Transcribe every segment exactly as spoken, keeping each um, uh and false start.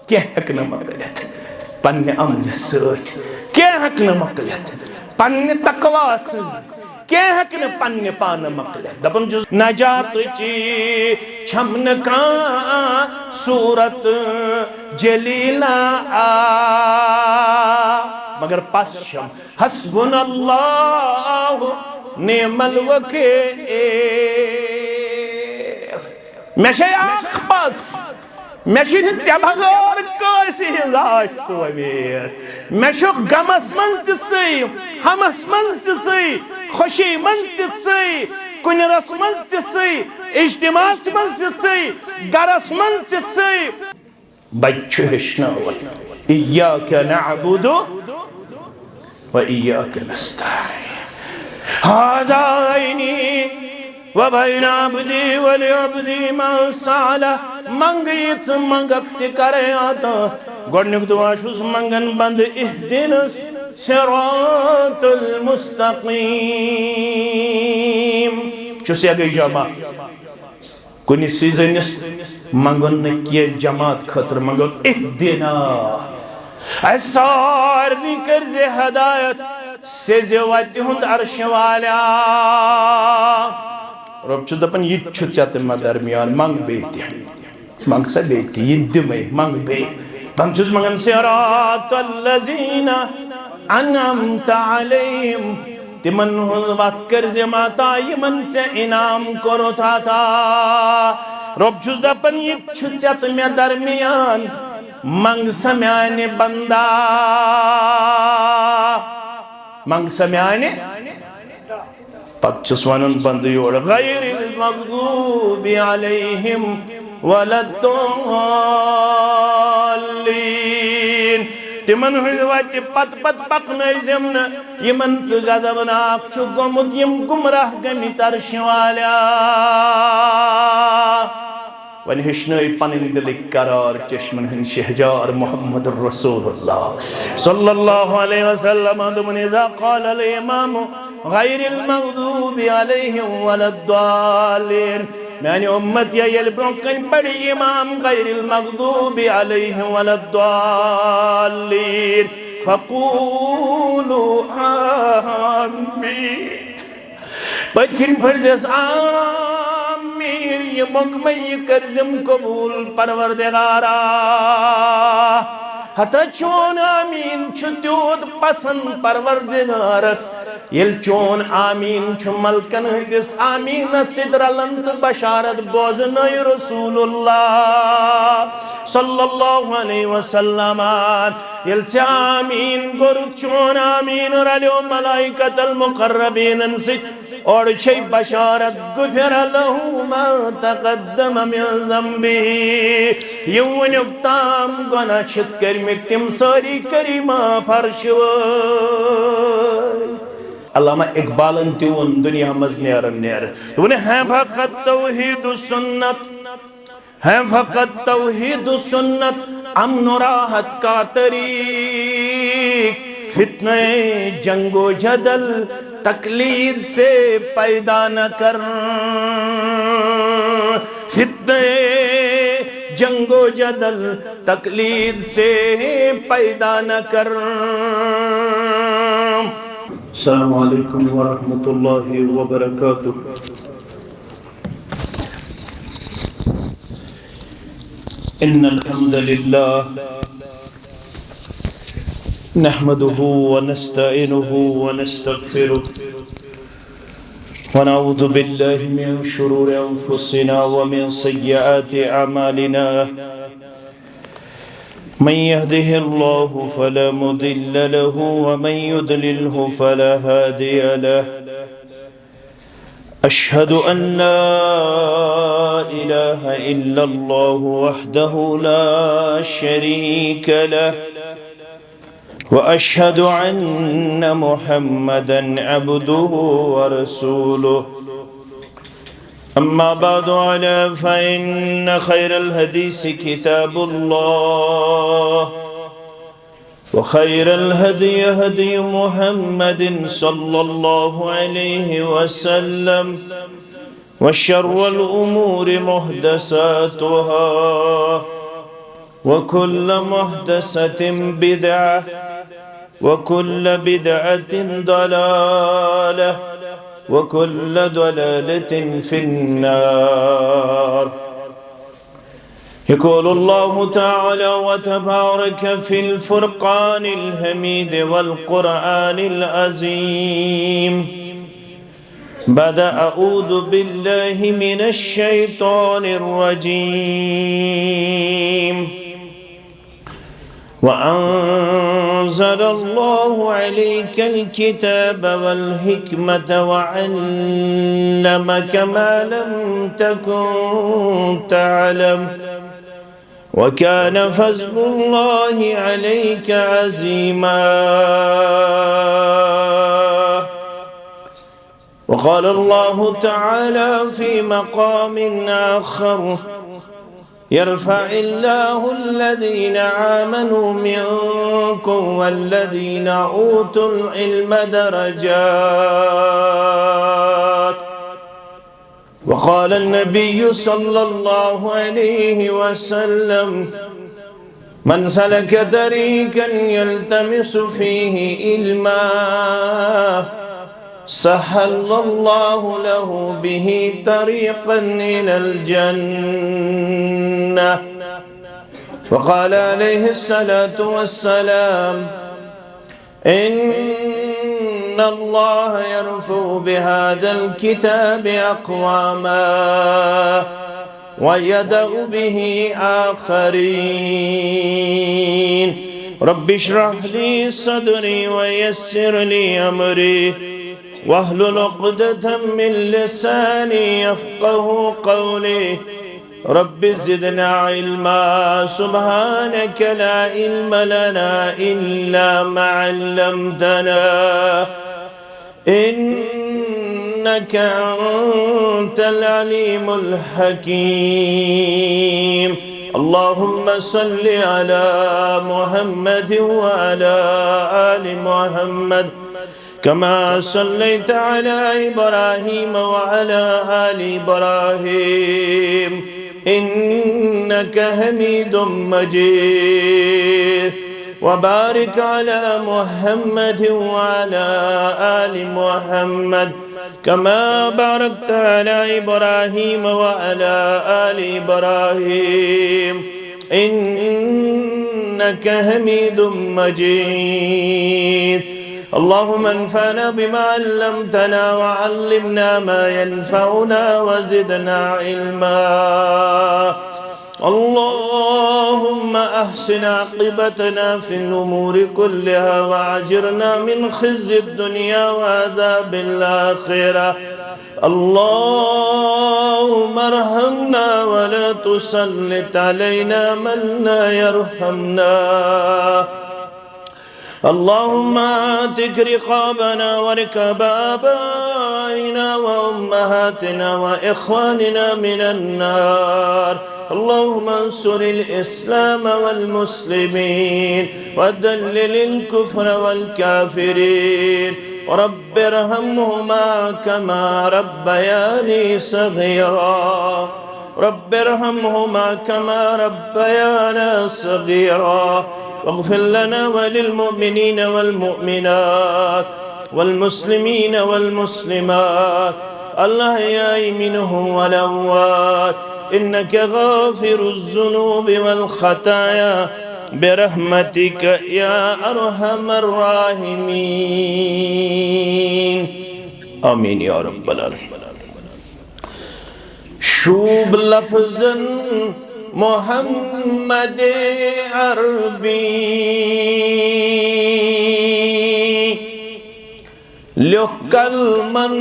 کینٛہہ ہیٚکہِ نہٕ مۄکلِتھ پننہِ عملہِ سۭتۍ، کینٛہہ ہیٚکہِ نہٕ مۄکلِتھ پننہِ تقوا سۭتۍ، کینٛہہ ہیٚکہِ نہٕ پننہِ پانہٕ مۄکلِتھ۔ دَپان چھُس، نجاتٕچ چھَم نہٕ کانٛہہ صوٗرت جلیلہ آ، مگر پَس چھَم۔ حسبنا اللہ نعم الوکیل۔ مےٚ چھے اکھ پژھ، مےٚ چھُنہٕ ژےٚ بغٲر کٲنٛسہِ ہٕنٛز آش تہٕ وۄمید۔ مےٚ چھُ غمس منٛز تہِ ژٕے، ہمس منٛز تہِ ژٕے، خوشی منٛز تہِ ژٕے، کُنرس منٛز تہِ ژٕے، اجتماعس منٛز تہِ ژٕے، گرس منٛز تہِ ژٕے۔ بچہِ چھُ ہیٚچھناوان، ایاک نعبد و ایاک نستعین۔ ھذا بینی و بین عبدی ولعبدی ما سأل۔ منگ یہِ ژٕ منگکھ تہِ کرے عطا۔ گۄڈنیُک دعا چھُس منگان بندٕ، اہدنا الصراط المستقیم۔ چھُس یا گٔے جمع۔ کُنہِ سیزنس منگُن نہٕ کینٛہہ، جماعت خٲطرٕ منگُن، اہدنا۔ اَسہِ سارنٕے کٔرۍ زِ ہدایت، سیزِ وتہِ ہُنٛد عرشہِ والیا۔ رۄب چھُس دپان، یہِ تہِ چھُ ژےٚ تہٕ مےٚ درمیان، منگ بیٚیہِ تہِ۔ منگ سا بیٚیہِ تہِ، یہِ تہِ دِمے، منگ بیٚیہِ۔ دپان چھُس منگان، صراط الذین انعمت علیہم۔ تِمن ہٕنٛز وتھ کٔرۍ زِ ماتا، یِمن ژےٚ انعام کوٚرُتھ عطا۔ رۄب چھُس دپان، یہِ تہِ چھُ ژےٚ تہٕ مےٚ درمیان، منگ سا میانہِ بندا، منگ سا میانہِ۔ پتہٕ چھُس ونان بندٕ یورٕ، غیر المغضوب علیہم ولا الضالین۔ تِمن ہٕنٛزِ وتہِ پتہٕ پتہٕ پکنٲوزٮ۪م نہٕ، یِمن ژٕ غضبناک چھُکھ گوٚمُت، یِم گمراہ گٔمٕتۍ عرشہِ والیا۔ وۄنۍ ہیٚچھنٲے پنٕنۍ دِلٕکۍ قرار چشمن ہٕنٛدۍ شہجار محمد رسول اللہ صلی اللہ علیہ وسلم۔ دوٚپُن، اذا قال الامام غیر المغضوب علیہم ولا الضالین۔ میانہِ اُمت یا ییٚلہِ برونٛہہ کنہِ پرِ امام غیر المغضوب علیہم ولا الضالین، فقولوا آمین۔ پٔتۍ کِنۍ پٔرزٮ۪س آمین، یہِ مۄنٛگمَے یہِ کٔرزٮ۪م قبوٗل پروردگارا۔ ہتا چون آمین چھُ تیوٗت پسند پروردگارس، ییٚلہِ چون آمین چھُ ملکن ہٕنٛدِس آمینس سۭتۍ رلان تہٕ بشارت بوزنٲے رسول اللہ صلی اللہ علیہ وسلمن۔ ییٚلہِ ژےٚ آمیٖن کوٚرُتھ، چون آمیٖن رلیو ملائکۃ المقربیٖنَن سۭتۍ، اورٕ چھے بشارت، غفر لہ ما تقدم من ذنبہ، یہِ وُنیُک تام گۄناہ چھِتھ کٔرمٕتۍ، تِم سٲری کٔری معاف عرشہِ وٲلۍ۔ علامہ اقبالن تہِ ووٚن دُنیا منٛز نیران نیران، دوٚپُن، ہے فقط توحید و سنت، ہے فقط توحید و سنت، امن و راحت کا طریق، فتنہ جنگ و جدل تقلید سے پیدا نہ کر، فتنہ جنگ و جدل تقلید سے پیدا نہ کر۔ السلام علیکم ورحمۃ اللہ وبرکاتہ۔ إن الحمد لله نحمده ونستعينه ونستغفره، ونعوذ بالله من شرور أنفسنا ومن سيئات أعمالنا. من يهده الله فلا مضل له، ومن يضلله فلا هادي له. أشهد أن لا إله إلا الله وحده لا شريك له، وأشهد أن محمدا عبده ورسوله. أما بعد، ألا فإن خير الحديث كتاب الله، وخير الهدي هدي محمد صلى الله عليه وسلم، وشر الأمور محدثاتها، وكل محدثة بدعة، وكل بدعة ضلالة، وكل ضلالة في النار. يقول الله تعالى وتبارك في الفرقان الحميد والقرآن العظيم بعد أعوذ بالله من الشيطان الرجيم. وأنزل الله عليك الكتاب والحكمة وعلمك ما لم تكن تعلم، وكان فضل الله عليك عظيما. وقال الله تعالى في مقام آخر: يرفع الله الذين آمنوا منكم والذين أوتوا العلم درجات. وقال النبي صلى الله عليه وسلم: من سلك طريقا يلتمس فيه علما سهل الله له به طريقا إلى الجنة. وقال عليه الصلاة والسلام: إن الله يرفع بهذا الكتاب أقواما ويضع به آخرين. رب اشرح لي صدري ويسر لي أمري واحلل عقدة من لساني يفقه قولي. رب زدنا علما. سبحانك لا علم لنا إلا ما علمتنا إنك أنت العليم الحكيم. اللهم صل على محمد وعلى آل محمد كما صليت على إبراهيم وعلى آل إبراهيم إنك حميد مجيد. وبارك على محمد وعلى آل محمد كما باركت على إبراهيم وعلى آل إبراهيم إنك حميد مجيد. اللهم انفعنا بما علمتنا وعلمنا ما ينفعنا وزدنا علما. اللهم أحسن عاقبتنا في الأمور كلها وأجرنا من خزي الدنيا وعذاب الآخرة. اللهم ارحمنا ولا تسلط علينا من لا يرحمنا. اللهم اعتق رقابنا ورقاب آبائنا وأمهاتنا وإخواننا من النار. اللهم انصر الإسلام والمسلمين وذلل الكفر والكافرين. رب ارحمهما كما ربياني صغيرا. رب ارحمهما كما ربيانا صغيرا. واغفر لنا وللمؤمنين والمؤمنات والمسلمين والمسلمات الأحياء منهم والأموات إنك غافر الذنوب والخطايا برحمتك يا أرحم الراحمين. آمين يا رب العالمين. شوٗب لفظن محمد عربی، لیوٚکھ قلمن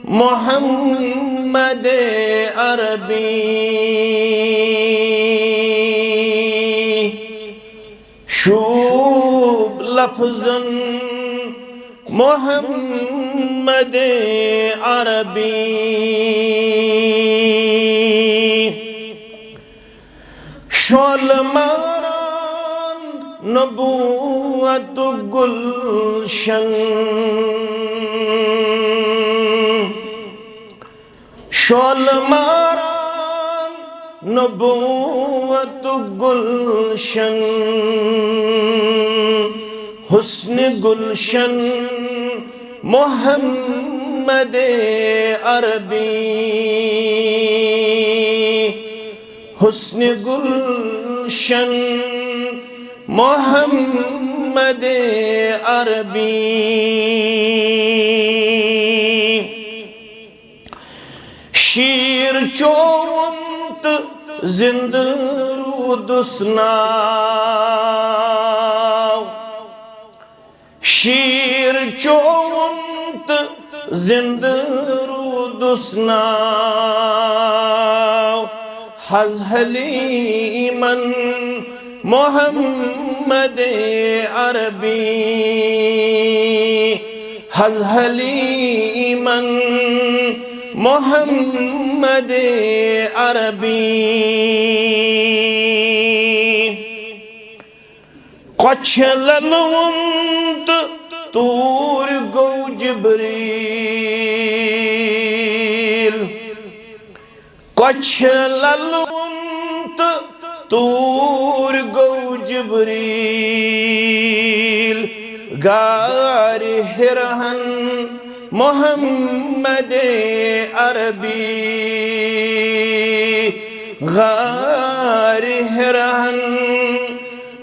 محمد عربی۔ شوٗب لفظن محمد عربی۔ شعلہٕ ماران نبوت گلشن۔ شعلہٕ ماران نبوت گلشن، حسن گلشن محمد عربی، حسن گلشن محمد عربی۔ شیر چووُن تہٕ زندٕ روٗدُس ناو۔ شیر چووُن تہٕ زندٕ روٗدُس ناو۔ حض حلیمن محمد عربی، حض حلیمن محمد عربی۔ کۄچھِ للوُن تہٕ توٗرۍ گوٚو جبریٖل۔ کۄچھِ للوُن تہٕ توٗرۍ گوٚو جبریٖل۔ غارِ حِرہن محمد عربی، غارِ حِرہن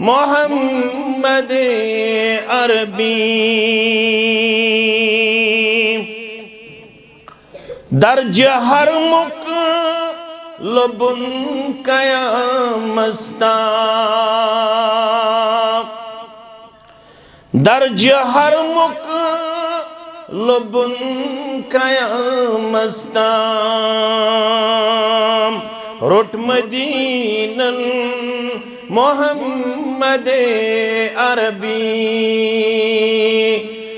محمد عربی۔ درجہِ حرمُک لوٚبُن قیامس تام۔ درجہِ حرمُک لوٚبُن قیامس تام۔ روٚٹ مدیٖنن محمد عربی،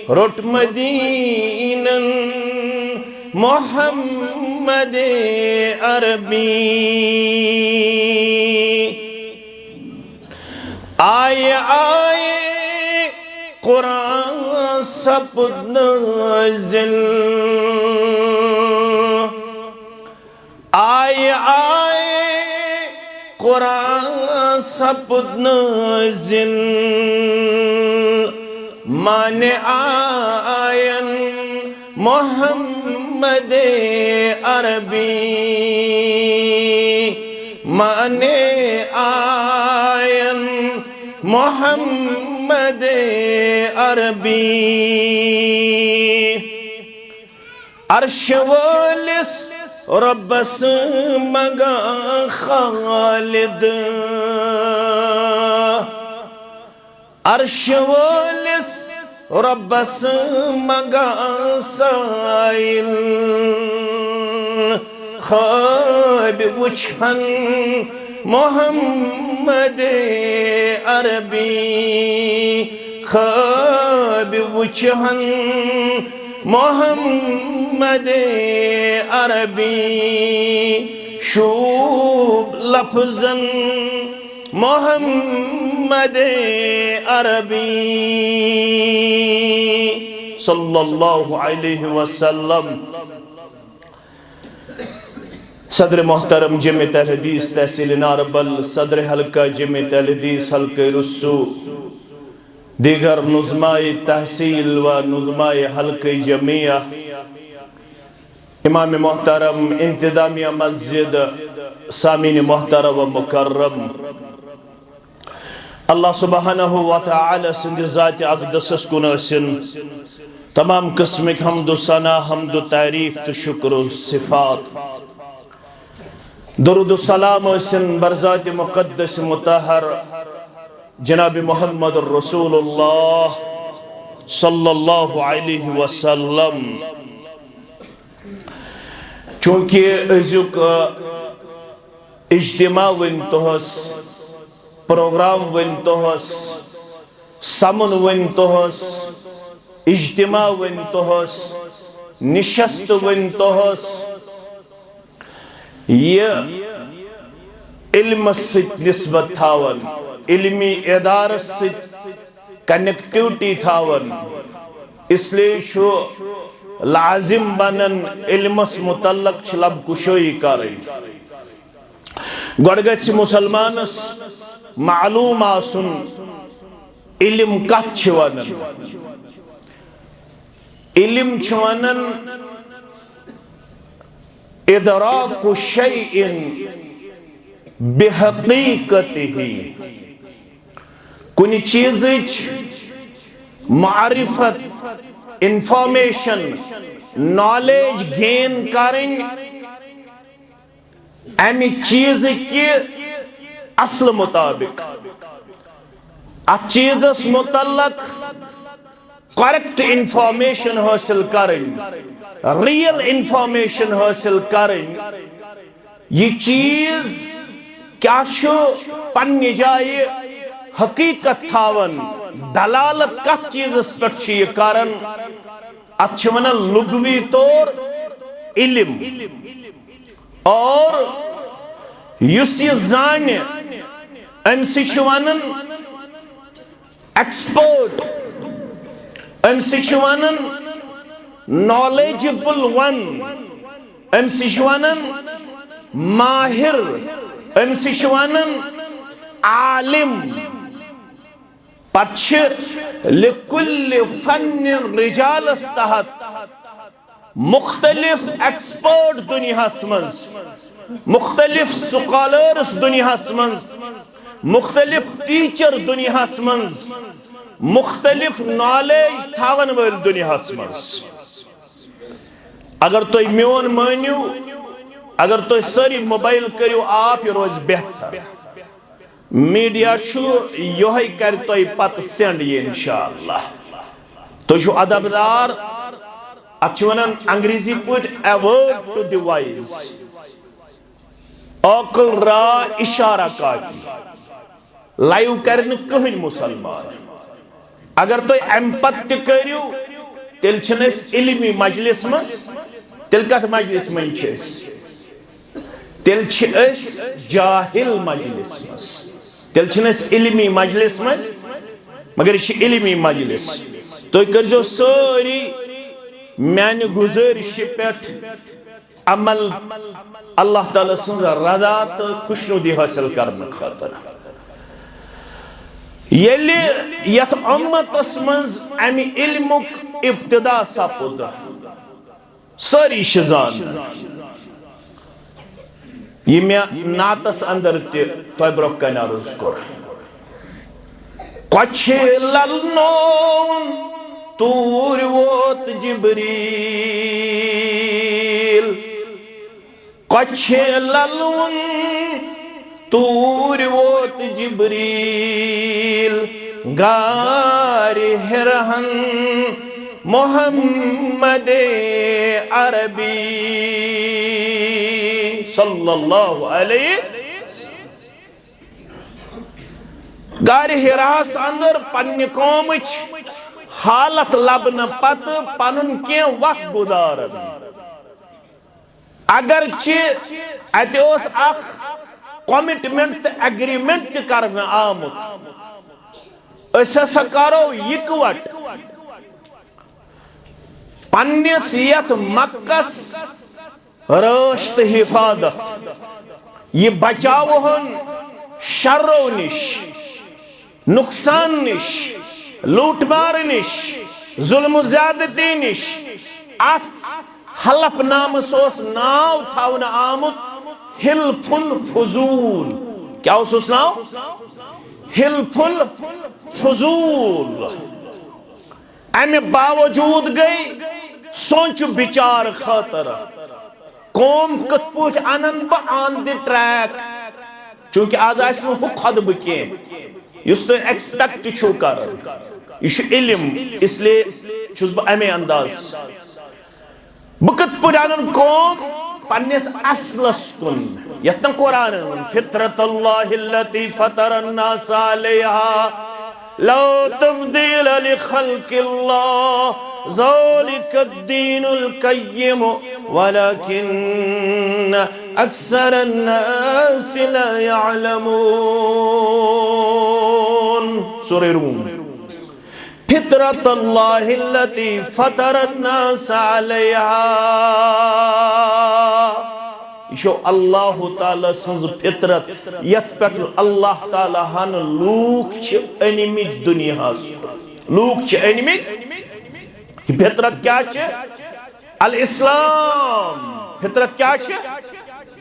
روٚٹ مدیٖنن محمد عربی۔ آیہِ آیہِ قرآن سپُد نٲزِل۔ آیہِ آیہِ قرآن سپُد نٲزِل۔ معنی آین محمد عربی، معنی آین محمد عربی۔ عرش وٲلِس رۄبس منگان خالد، عرش وٲلِس رۄبس منگان سائل۔ خواب وچھن محمد عربی، خواب وچھن محمد عربی۔ شوب لفظن محمد عربی صلی اللہ علیہ وسلم۔ صدر محترم جمعیت اہل حدیث تحصیل ناربل، صدر حلقہ جمعیت اہل حدیث حلقہ رسو، دیگر نظمائے تحصیل و نظمائے حلقہ جمعیہ، امام محترم، انتظامیہ مسجد، سامعین محترم و مکرم، اللہ سبحانہ و تعالی سٕنٛدِ ذاتِ اقدسس کُن ٲسِن تمام قٕسمٕکۍ حمد و ثنا، حمد و تعریف تہٕ شکر و صفات۔ درود و سلام ٲسِن بر ذاتِ مقدس مطہر جناب محمد رسول اللہ صلی اللہ علیہ وسلم۔ چونکہ أزیُک، آ، اجتماع وٕنۍ تۄہس، پروگرام وٕنۍ تۄہس، سمن وٕنۍ تۄہس، اجتماع وٕنۍ تۄہس، نشست وٕنۍ تۄہس، یہِ علمس سۭتۍ نسبت تھاوان، علمی ادارس سۭتۍ کنیکٹیوٹی تھاوان، اس لیے چھُ لازم بنان علمس متعلق چھِ لب کشٲیی کرٕنۍ۔ گۄڈٕ گژھِ مُسلمانس معلوم آسُن، علم کتھ چھِ ونان۔ علم چھِ ونان ادراک شیء بحقیقتہ، کُنہِ چیزٕچ معرفت، انفارمیشن، نالیج گین کرٕنۍ، امہِ چیزٕ کہِ اصلہٕ مطابق، اتھ چیزس متعلق کریکٹ انفارمیشن حٲصِل کرٕنۍ، ریئل انفارمیشن حٲصِل کرٕنۍ۔ یہِ چیز کیاہ چھُ پننہِ جایہِ حقیقت تھاوان، دلالت کتھ چیزس پٮ۪ٹھ چھُ یہِ کران، اتھ چھِ ونان لغوی طور علم۔ اور یُس یہِ زانہِ، أمۍ سٕے چھِ ونان ایکسپٲرٹ، أمۍ سٕے چھِ ونان نالیجبل ون، أمۍ سٕے چھِ ونان ماہر، أمۍ سٕے چھِ ونان عالم۔ پتہٕ چھِ لکل فن رجالس تحت مختلف ایکسپٲرٹ دُنیاہس منٛز، مختلف سکالرس دُنیاہس منٛز، مختلف ٹیچر دُنیاہس منٛز، مختلف نالیج تھاون وٲلۍ دُنیاہس منٛز۔ اگر تُہۍ میون مٲنِو، اگر تُہۍ سٲری موبایل کٔرِو آف، یہِ روزِ بہتر۔ میڈیا چھُ یِہوٚے، کرِ تۄہہِ پتہٕ سینڈ یہِ انشاءاللہ۔ تُہۍ چھِو ادب دار، اتھ چھِ ونان انگریزی پٲٹھۍ a word to the wise، عاقل را اشارہ کافی۔ لایو کرِ نہٕ کٕہٕنۍ مسلمان۔ اگر تُہۍ امہِ پتہٕ تہِ کٔرِو، تیٚلہِ چھِنہٕ أسۍ علمی مجلس منٛز، تیٚلہِ کتھ مجلس منٛز چھِ أسۍ؟ تیٚلہِ چھِ أسۍ جاہل مجلس منٛز، تیٚلہِ چھِنہٕ أسۍ علمی مجلس منٛز، مگر یہِ چھِ علمی مجلس۔ تُہۍ کٔرزیو سٲری میانہِ گُزٲرشہِ پٮ۪ٹھ عمل، اللہ تعالیٰ سٕنٛز رضا تہٕ خوشنودی حٲصِل کرنہٕ خٲطرٕ۔ ییٚلہِ یتھ اُمتس منٛز امہِ علمُک ابتدا سپُد، سٲری چھِ زانان۔ یہِ مےٚ نعتس اندر تہِ تۄہہِ برونٛہہ کنہِ عرض کوٚر۔ کۄچھِ للنووُن توٗرۍ ووت جبریٖل۔ کۄچھِ للوُن توٗرۍ ووت جبریٖل، غارِ حِرہن محمد عربی صلی اللہ علیہ۔ غارِ حِراہس اندر پننہِ قومٕچ حالت لبنہٕ پتہٕ پنُن کینٛہہ وقت گُزاران۔ اگرچہِ اتہِ اوس اکھ کمٹمنٹ تہٕ ایگریمنٹ تہِ کرنہٕ آمُت، أسۍ ہسا کرو یکوٹ پننِس یتھ مکس رٲچھ تہٕ حفاظت، یہِ بچاوہون شرو نِش، نقصان نِش، لوٗٹ مار نِش، ظلم و زیادتی نِش۔ اتھ حلف نامس اوس ناو تھاونہٕ آمُت حلف الفضول۔ کیٛاہ اوسُس ناو؟ حلف الفضول۔ امہِ باوجود گٔے سونچ بچار خٲطرٕ قوم کِتھ پٲٹھۍ انن بہٕ on the track، چونکہ آز آسہِ نہٕ ہُہ خطبہٕ کینٛہہ یُس تُہۍ ایکسپیکٹ چھِو کران۔ یہِ چھُ علم، اس لیے چھُس بہٕ امے انداز۔ بہٕ کِتھ پٲٹھۍ انن قوم پننِس اصلس کُن، یتھ نہٕ قرآنن ووٚن، فطرت اللہ التی فطر الناس علیہا لا تبدیل لخلق اللہ ذالک الدین القیم ولکن اکثر الناس لا یعلمون۔ سورہ روم۔ فطرت اللہ التی فطر الناس علیہا یہِ چھو اللہ تعالیٰ سٕنٛز فطرت، یتھ پٮ۪ٹھ اللہ تعالیٰ ہن لوٗکھ چھِ أنمٕتۍ دُنیاہس۔ لوٗکھ چھِ أنمٕتۍ۔ یہِ فطرت کیٛاہ چھِ؟ الاسلام۔ فطرت کیٛاہ چھِ؟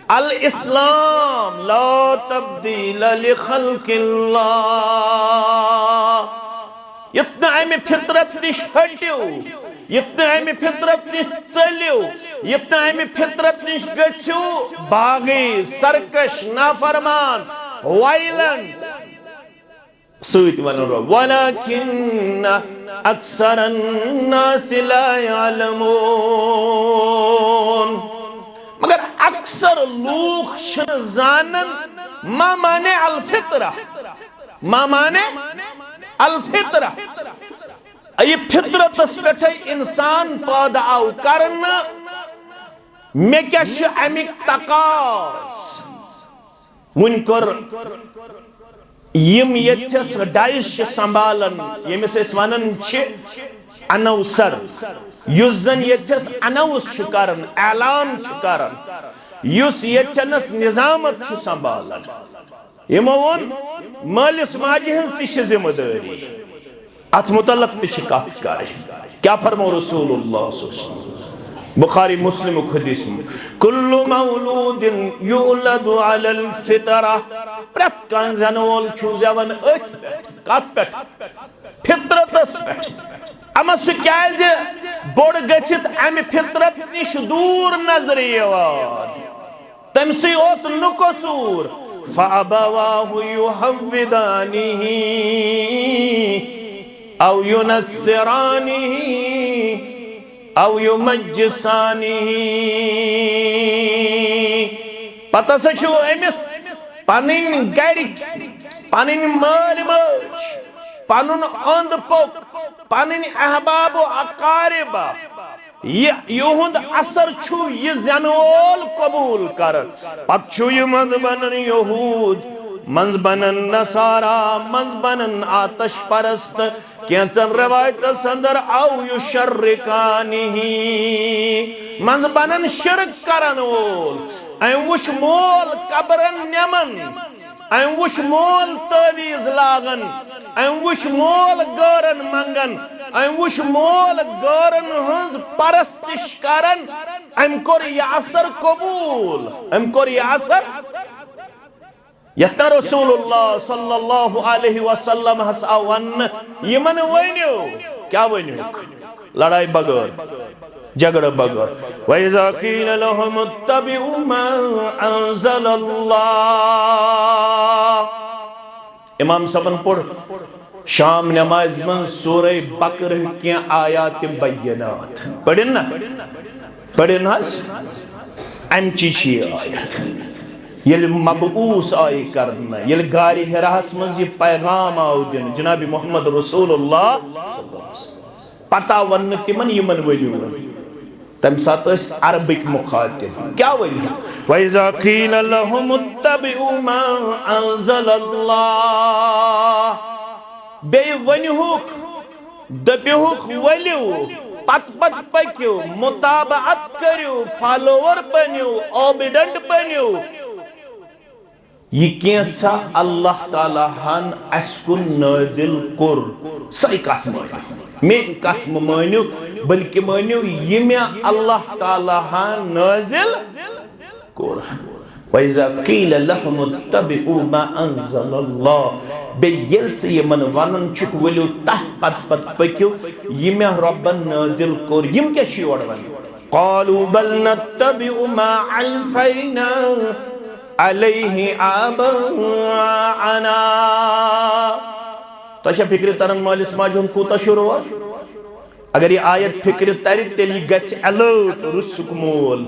الاسلام۔ لا تبدیل لخلق اللہ۔ یتھ نہٕ امہِ فطرت نِش ہٹِو، یتھ نہٕ امہِ فطرت نِش ژٔلِو، یتھ نہٕ امہِ فطرت نِش گٔژھِو باغی، سرکش، نافرمان، وائلنٹ۔ سۭتۍ ونُن رۄب، ولکن اکثر الناس لا یعلمون۔ مگر اکثر لوٗکھ چھِنہٕ زانان ما معنی الفطرہ۔ ما معنی الفطرہ۔ یہِ فطرتس پٮ۪ٹھے انسان پٲدٕ آو کرنہٕ، مےٚ کیٛاہ چھِ امیِکۍ تقاض؟ وُنہِ کٔر یِم ییٚتھس ڈایس چھِ سنبھالان، ییٚمِس أسۍ ونان چھِ اناؤنسر، یُس زن ییٚتھس اناؤنس چھُ کران، اعلان چھُ کران، یُس ییٚتھنس نظامت چھُ سنبھالان۔ یِمو ووٚن، مٲلِس ماجہِ ہٕنٛز تہِ چھِ ذمہٕ دٲری، اتھ متعلق تہِ چھِ کتھ کرٕنۍ۔ کیٛاہ فرمو رسول اللہ صلی اللہ علیہ وسلم؟ بخاری مسلمُک حدیث، کل مولود یولد علی الفطرہ، پرٛٮ۪تھ کانٛہہ زٮ۪نہٕ وول چھُ زٮ۪وان أتھۍ پٮ۪ٹھ۔ کتھ پٮ۪ٹھ؟ فطرتس پٮ۪ٹھ۔ اما سُہ کیٛازِ بوٚڑ گٔژھِتھ امہِ فطرت نِش دوٗر نظرِ یِوان؟ تٔمۍ سٕے اوس نہٕ قصوٗر۔ فَأَبَوَاهُ يُهَوِّدَانِهِ أَوْ يُنَصِّرَانِهِ أَوْ يُمَجِّسَانِهِ۔ پتہٕ ہسا چھُ أمِس پنٕنۍ گرِکۍ، پنٕنۍ مٲلۍ مٲج، پنُن اوٚنٛد پوٚک، پنٕنۍ احباب و اقارب، یہِ، یِہُنٛد اثر چھُ یہِ زٮ۪نہٕ وول قبوٗل کران۔ پتہٕ چھُ یہِ منٛزٕ بنان یہوٗد، منٛزٕ بنان نصارا، منٛزٕ بنان آتش پرست۔ کینٛژن رِوایتس اندر او یشرکانہ، منٛزٕ بنان شرک کرن وول۔ أمۍ وُچھ مول قبرن نمن، أمۍ وُچھ مول تعویذ لاگان، أمۍ وُچھ مول غٲرن منگان، أمۍ وُچھ مول غٲرن ہٕنٛز پرستش کران۔ أمۍ کوٚر یہِ اثر قبوٗل، أمۍ کوٚر یہِ اثر۔ یتھ نہ رسول اللہ صلی اللہ علیہ وسلم ہس آو وننہٕ، یمن ؤنِو، کیٛاہ ؤنِو؟ لڑائی بغٲر، جھگڑٕ بغٲر۔ وَإِذَا قِيلَ لَهُمُ اتَّبِعُوا مَا أَنزَلَ اللَّهُ۔ امام صٲبن پوٚر شام نمازِ منٛز سورہ بقرہ کینٛہہ آیات بینات۔ پٔرِن نا؟ پٔرِن حظ؟ امچی چھِ یہِ آیت۔ ییٚلہِ مبعوث آیہِ کرنہٕ، ییٚلہِ غارِ حراہس منٛز یہِ پیغام آو دِنہٕ، جناب محمد رسول اللہ، پتہ وننہٕ تِمن، یِمن ؤنِو وۄنۍ۔ تمہِ ساتہٕ ٲسۍ عربٕکۍ مخاطب۔ کیٛاہ ؤنِو؟ وَإِذَا قِيلَ لَهُمُ اتَّبِعُوا مَا أَنزَلَ اللَّهُ۔ بیٚیہِ ؤنِہُکھ، دٔپِہُکھ، ؤلِو، پتہٕ پتہٕ پٔکِو، متابعت کٔرِو، فالوور بٔنِو، اوبیڈنٹ بٔنِو۔ یہِ کینٛژھا اللہ تعالیٰ ہن اسہِ کُن نٲزِل کوٚر، سۄے کتھ مٲنِو۔ میٲنۍ کتھ مہٕ مٲنِو، بلکہِ مٲنِو یہِ مےٚ اللہ تعالیٰ ہن نٲزِل کوٚر۔ وَإِذَا قِيلَ لَهُمُ اتَّبِعُوا مَا أَنزَلَ اللَّهُ۔ بیٚیہِ ییٚلہِ ژٕ یِمن ونان چھُکھ، ؤلِو تتھ پتہٕ پتہٕ پٔکِو، یہِ مےٚ رۄبن نٲزِل کوٚر، یِم کیٛاہ چھِ یورٕ ونان؟ قالوا بل نتبع ما الفینا علیہ آباءنا۔ تۄہہِ چھا فکرِ تران مٲلِس ماجہِ ہُنٛد کوٗتاہ چھُ روب؟ اگر یہِ آیت فکرِ ترِ، تیٚلہِ یہِ گژھِ الرٹ۔ روٚسُک مول،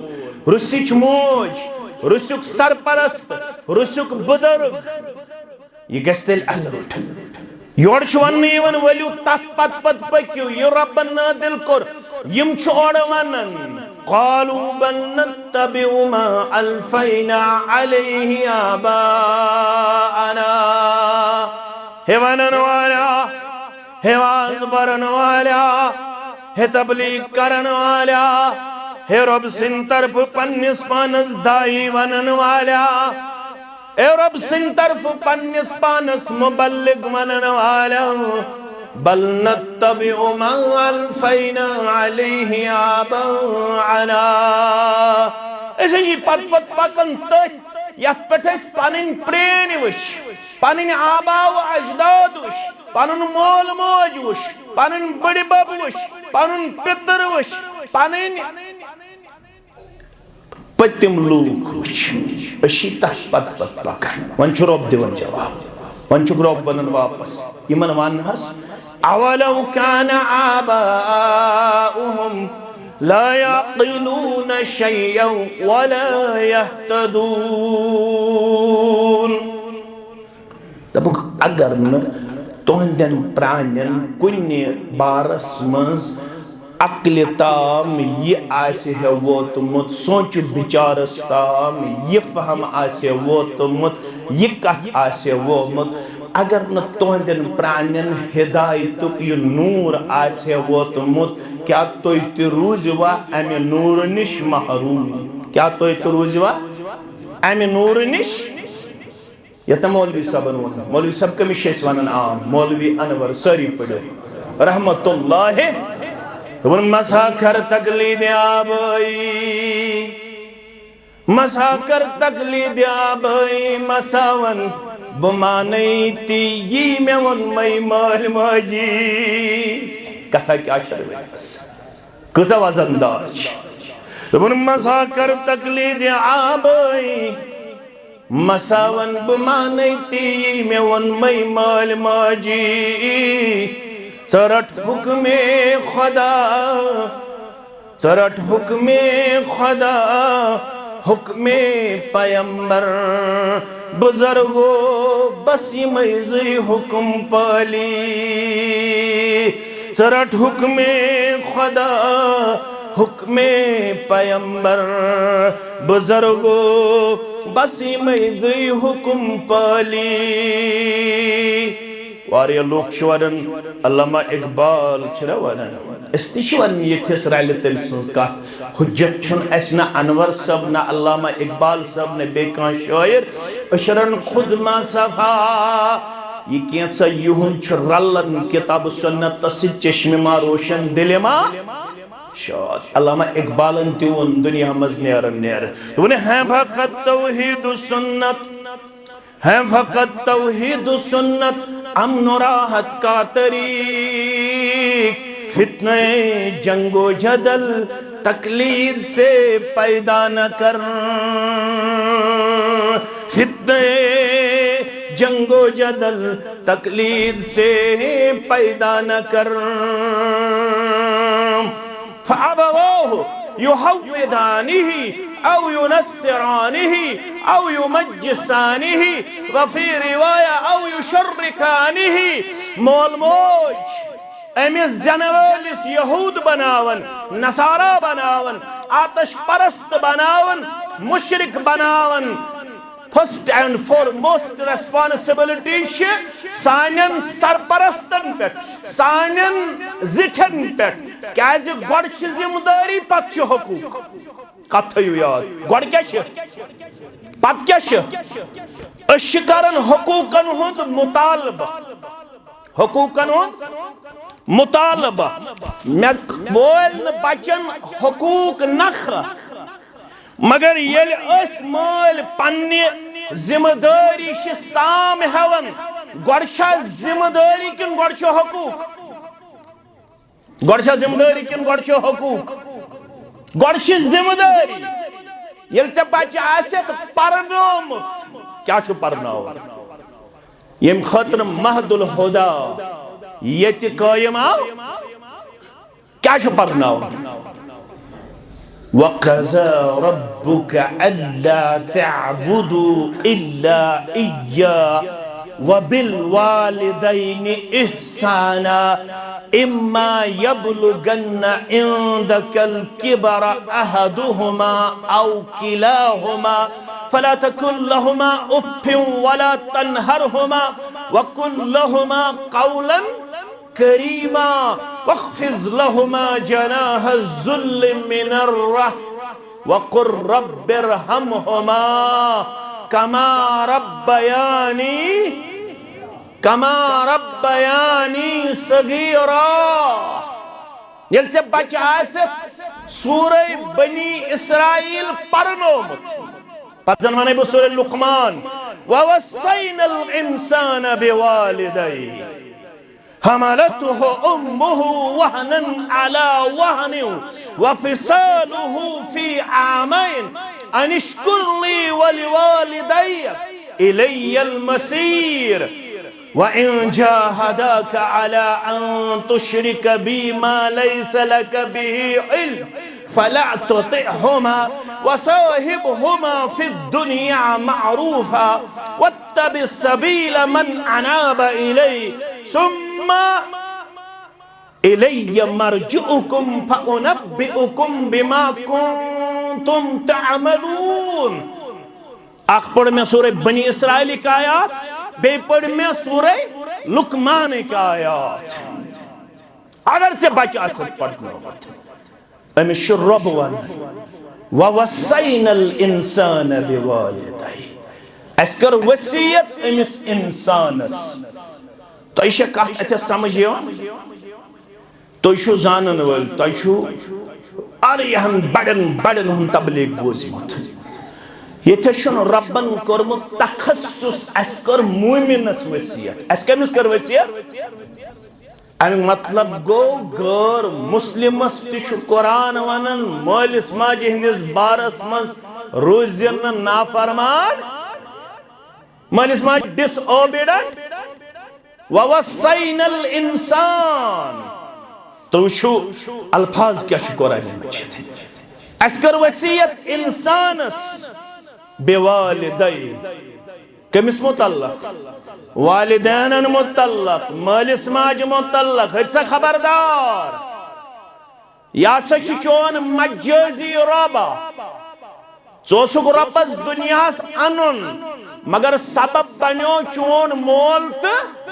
روٚسٕچ موج، روٚسُک سرپرست، روٚسُک بُزرگ، یہِ گژھِ تیٚلہِ الرٹ۔ یورٕ چھُ وننہٕ یِوان، ؤلِو تتھ پتہٕ پتہٕ پٔکِو، یہِ رۄبن نٲزِل کوٚر۔ یِم چھِ اورٕ ونان، قالوا بل نتبع ما الفینا علیہ آباءنا۔ ہے ونن والیا، ہے واز پرن والیا، ہے تبلیغ کرن والیا، ہے رۄب سٕنٛدِ طرفہٕ پننِس پانس داعی ونن والیا، اے رۄب سٕنٛدِ طرفہٕ پننِس پانس مبلغ ونن والیا، بل نتبع ما الفینا علیہ آباءنا۔ أسۍ حظ چھِ پتہٕ پتہٕ پکان تٔتھۍ یتھ پٮ۪ٹھ أسۍ پنٕنۍ پرٛٲنۍ وٕچھ، پنٕنۍ آبا و اجداد وٕچھ، پنُن مول موج وٕچھ، پنٕنۍ بٕڈِ بب وٕچھ، پنُن پِتٕر وٕچھ، پنٕنۍ پٔتِم لوٗکھ وٕچھ۔ أسۍ چھِ تتھ پتہٕ پتہٕ پکان۔ وۄنۍ چھُ رۄب دِوان جواب، وۄنۍ چھُکھ رۄب ونان واپس یِمن ون حظ، اولو کان آباؤہم لا یعقلون شیئا ولا یہتدون۔ دوٚپُکھ، اگر نہٕ تُہنٛدٮ۪ن پرٛانٮ۪ن کُنہِ بارس منٛز عقلہِ تام یہِ آسہِ ہے ووتمُت، سونٛچہِ بِچارس تام یہِ فہم آسہِ ہے ووتمُت، یہِ کتھ آسہِ ہے وومُت، اگر نہٕ تُہنٛدٮ۪ن پرٛانٮ۪ن ہدایتُک یہِ نوٗر آسہِ ہے ووتمُت، کیٛاہ تُہۍ تہِ روٗزِوا امہِ نوٗرٕ نِش محروم؟ کیٛاہ تُہۍ تہِ روٗزِوا امہِ نوٗرٕ نِش؟ یتھ مولوی صٲبن ووٚن، مولوی صٲب کٔمِس چھِ أسۍ ونان عام؟ مولوی انور، سٲری پٔرِو۔ رحمت اللہ۔ دوٚپُن، مسا کر تقلید آبائی، مسا کر تقلید آبائی، مسا ون بہٕ مانے تی یی مےٚ ووٚنمَے مٲلۍ ماجی۔ کتھا کیٛاہ چھےٚ وٕنکیٚس؟ کۭژاہ وزن دار چھِ۔ دوٚپُن، مسا کر تقلید آبائی، مسا ون بہٕ مانے تی مےٚ ووٚنمَے مٲلۍ ماجی۔ ژٕ رٹ حکمِ خدا، ژٕ رٹ حکمِ خدا، حکمِ پیمبر، بزرگو بس یِمَے زٕے حکم پٲلی۔ ژٕ رٹ حکمِ خدا، حکمِ پیمبر، بزرگو بس یِمَے زٕے حکم پٲلی۔ واریاہ لوٗکھ چھِ ونان، علامہ اقبال چھِ نہ ونان، أسۍ تہِ چھِ ونان ییٚتھس رلہِ تٔمۍ سٕنٛز کتھ۔ حجت چھُنہٕ اسہِ نہ انور صٲب، نہ علامہ اقبال صٲب، نہ بیٚیہِ کانٛہہ شٲعر۔ أسۍ چھِ رلان خود ما صفا۔ یہِ کینٛژھا یِہُنٛد چھُ رلان کتاب سنتس سۭتۍ، چشمِ ما روشن دلِ ما شاد۔ علامہ اقبالن تہِ ووٚن دنیا منٛز نیران نیران، دوٚپُن، ہیں فقط توحید و سنت، ہیں فقط توحید و سنت، امن و راحت کا طریق، فتنہ جنگ و جدل تقلید سے پیدا نہ کر، فتنہ جنگ و جدل تقلید سے پیدا نہ کر۔ فأبواه يهودانه أو ينصرانه أو يمجسانه، وفي رواية أو يشركانه۔ مول موج أمِس زٮ۪نہٕ وٲلِس یہوٗد بناوان، نصارا بناوان، آتش پرست بناوان، مشرک بناوان۔ First and foremost responsibility چھِ سانٮ۪ن سرپرستن پٮ۪ٹھ، سانٮ۪ن زِٹھٮ۪ن پٮ۪ٹھ، کیازِ گۄڈٕ چھِ ذمہٕ دٲری، پتہٕ چھِ حقوٗق۔ کتھ تھٲیِو یاد، گۄڈٕ کیٛاہ چھِ، پتہٕ کیٛاہ چھِ؟ أسۍ چھِ کران حقوٗقن ہُنٛد مطالبہٕ، حقوٗقن ہُنٛد مطالبہٕ۔ مےٚ وٲلۍ نہٕ بچن حقوٗق نکھٕ، مگر ییٚلہِ أسۍ مٲلۍ پننہِ ذمہٕ دٲری چھِ سام ہٮ۪وان، گۄڈٕ چھا ذمہٕ دٲری کِنہٕ گۄڈٕ چھُ حقوٗق؟ گۄڈٕ چھا ذمہٕ دٲری کِنہٕ گۄڈٕ چھُ حقوٗق؟ گۄڈٕ چھِ ذمہٕ دٲری۔ ییٚلہِ ژےٚ بچہِ آسٮ۪تھ پرنومُت، کیٛاہ چھُ پرناوُن؟ ییٚمہِ خٲطرٕ مہد الہدا ییٚتہِ قٲیِم آو، کیٛاہ چھُ پرناوُن؟ وقضى ربك ألا تعبدوا إلا إياه وبالوالدين إحسانا إما يبلغن عندك الكبر أحدهما أو كلاهما فلا تقل لهما أف ولا تنهرهما وقل لهما قولا كريما. واخفض لهما جناح الذل من الرحمة وقل رب ارحمهما كما ربياني كما ربياني صغيرا۔ ییٚلہِ ژےٚ بچہٕ آسٮ۪تھ سورہ بنی اسرائیل پرنومُت، پتہٕ زن ونَے بہٕ سورہ لقمان، ووصينا الإنسان بوالديه حملته أمه وهنا على وهن وفصاله في عامين أن اشكر لي ولوالديك إلي المصير۔ وإن جاهداك على أن تشرك بي ما ليس لك به علم فلا تطعهما وصاحبهما في الدنيا معروفا واتبع سبيل من أناب إلي ثم إلي مرجعكم فأنبئكم بما كنتم تعملون۔ اکھ پٔر مےٚ سورہ بنی اسرائیلٕکۍ آیات، بیٚیہِ پٔر مےٚ سورہ لقمانٕکۍ آیات۔ اگر ژےٚ بچہٕ آسٮ۪تھ پرنومُت، أمِس چھُ رۄب ونان، ووصينا الإنسان بوالديه۔ اَسہِ کٔر وصیت أمِس انسانس۔ تۄہہِ چھےٚ کتھ اتھس سمجھ یِوان؟ تُہۍ چھِو زانن وٲلۍ، تۄہہِ چھُو واریاہن بڑٮ۪ن بڑٮ۪ن ہُنٛد تبلیغ بوٗزمُت۔ ییٚتہِ چھُنہٕ رۄبن کوٚرمُت تخصص، اَسہِ کٔر مومنس وصیت۔ اَسہِ کٔمِس کٔر وصیت؟ اَمیُک مطلب گوٚو، غٲر مسلمس تہِ چھُ قرآن ونان، مٲلِس ماجہِ ہٕنٛدِس بارس منٛز روٗزِن نہٕ نافرمان، مٲلِس ماجہِ ڈس اوبیڈنٹ۔ ووصينا الإنسان۔ تُہۍ وٕچھِو، الفاظ کیٛاہ چھُ قرآن مجید۔ اَسہِ کٔر وصیت انسانس بوالديه۔ کٔمِس متعلق؟ والدینن متعلق، مٲلِس ماجہِ متعلق۔ ہیٚژ سا خبردار، یہِ ہسا چھُ چون مجازی رۄب۔ ژٕ اوسُکھ رۄبس دُنیاہس انُن، مگر سبب بنیو چون مول تہٕ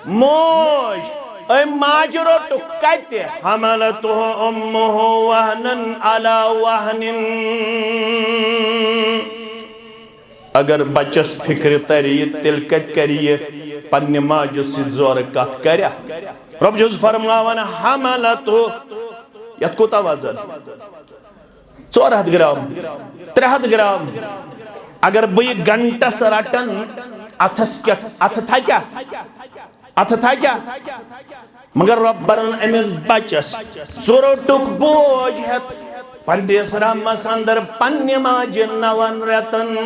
موج۔ أمۍ ماجہِ روٚٹُکھ کتہِ؟ حملته أمه وهنا على وهن۔ اگر بچس فکرِ ترِ یہِ، تیٚلہِ کتہِ کرِ یہِ پننہِ ماجہِ سۭتۍ زورٕ کتھ کرِ؟ رۄب چھُس فرماوان، حملته، یتھ کوٗتاہ وزن؟ ژور ہتھ گرام، ترٛےٚ ہتھ گرام۔ اگر بہٕ یہِ گنٹس رٹن، اتھس کیٛاہ، اتھٕ تھکیا؟ اتھٕ تھکیا؟ مگر رۄب برن أمِس بچس۔ ژٕ روٚٹُکھ بوج ہٮ۪تھ پننِس رحمس اندر پننہِ ماجہِ نون رٮ۪تن۔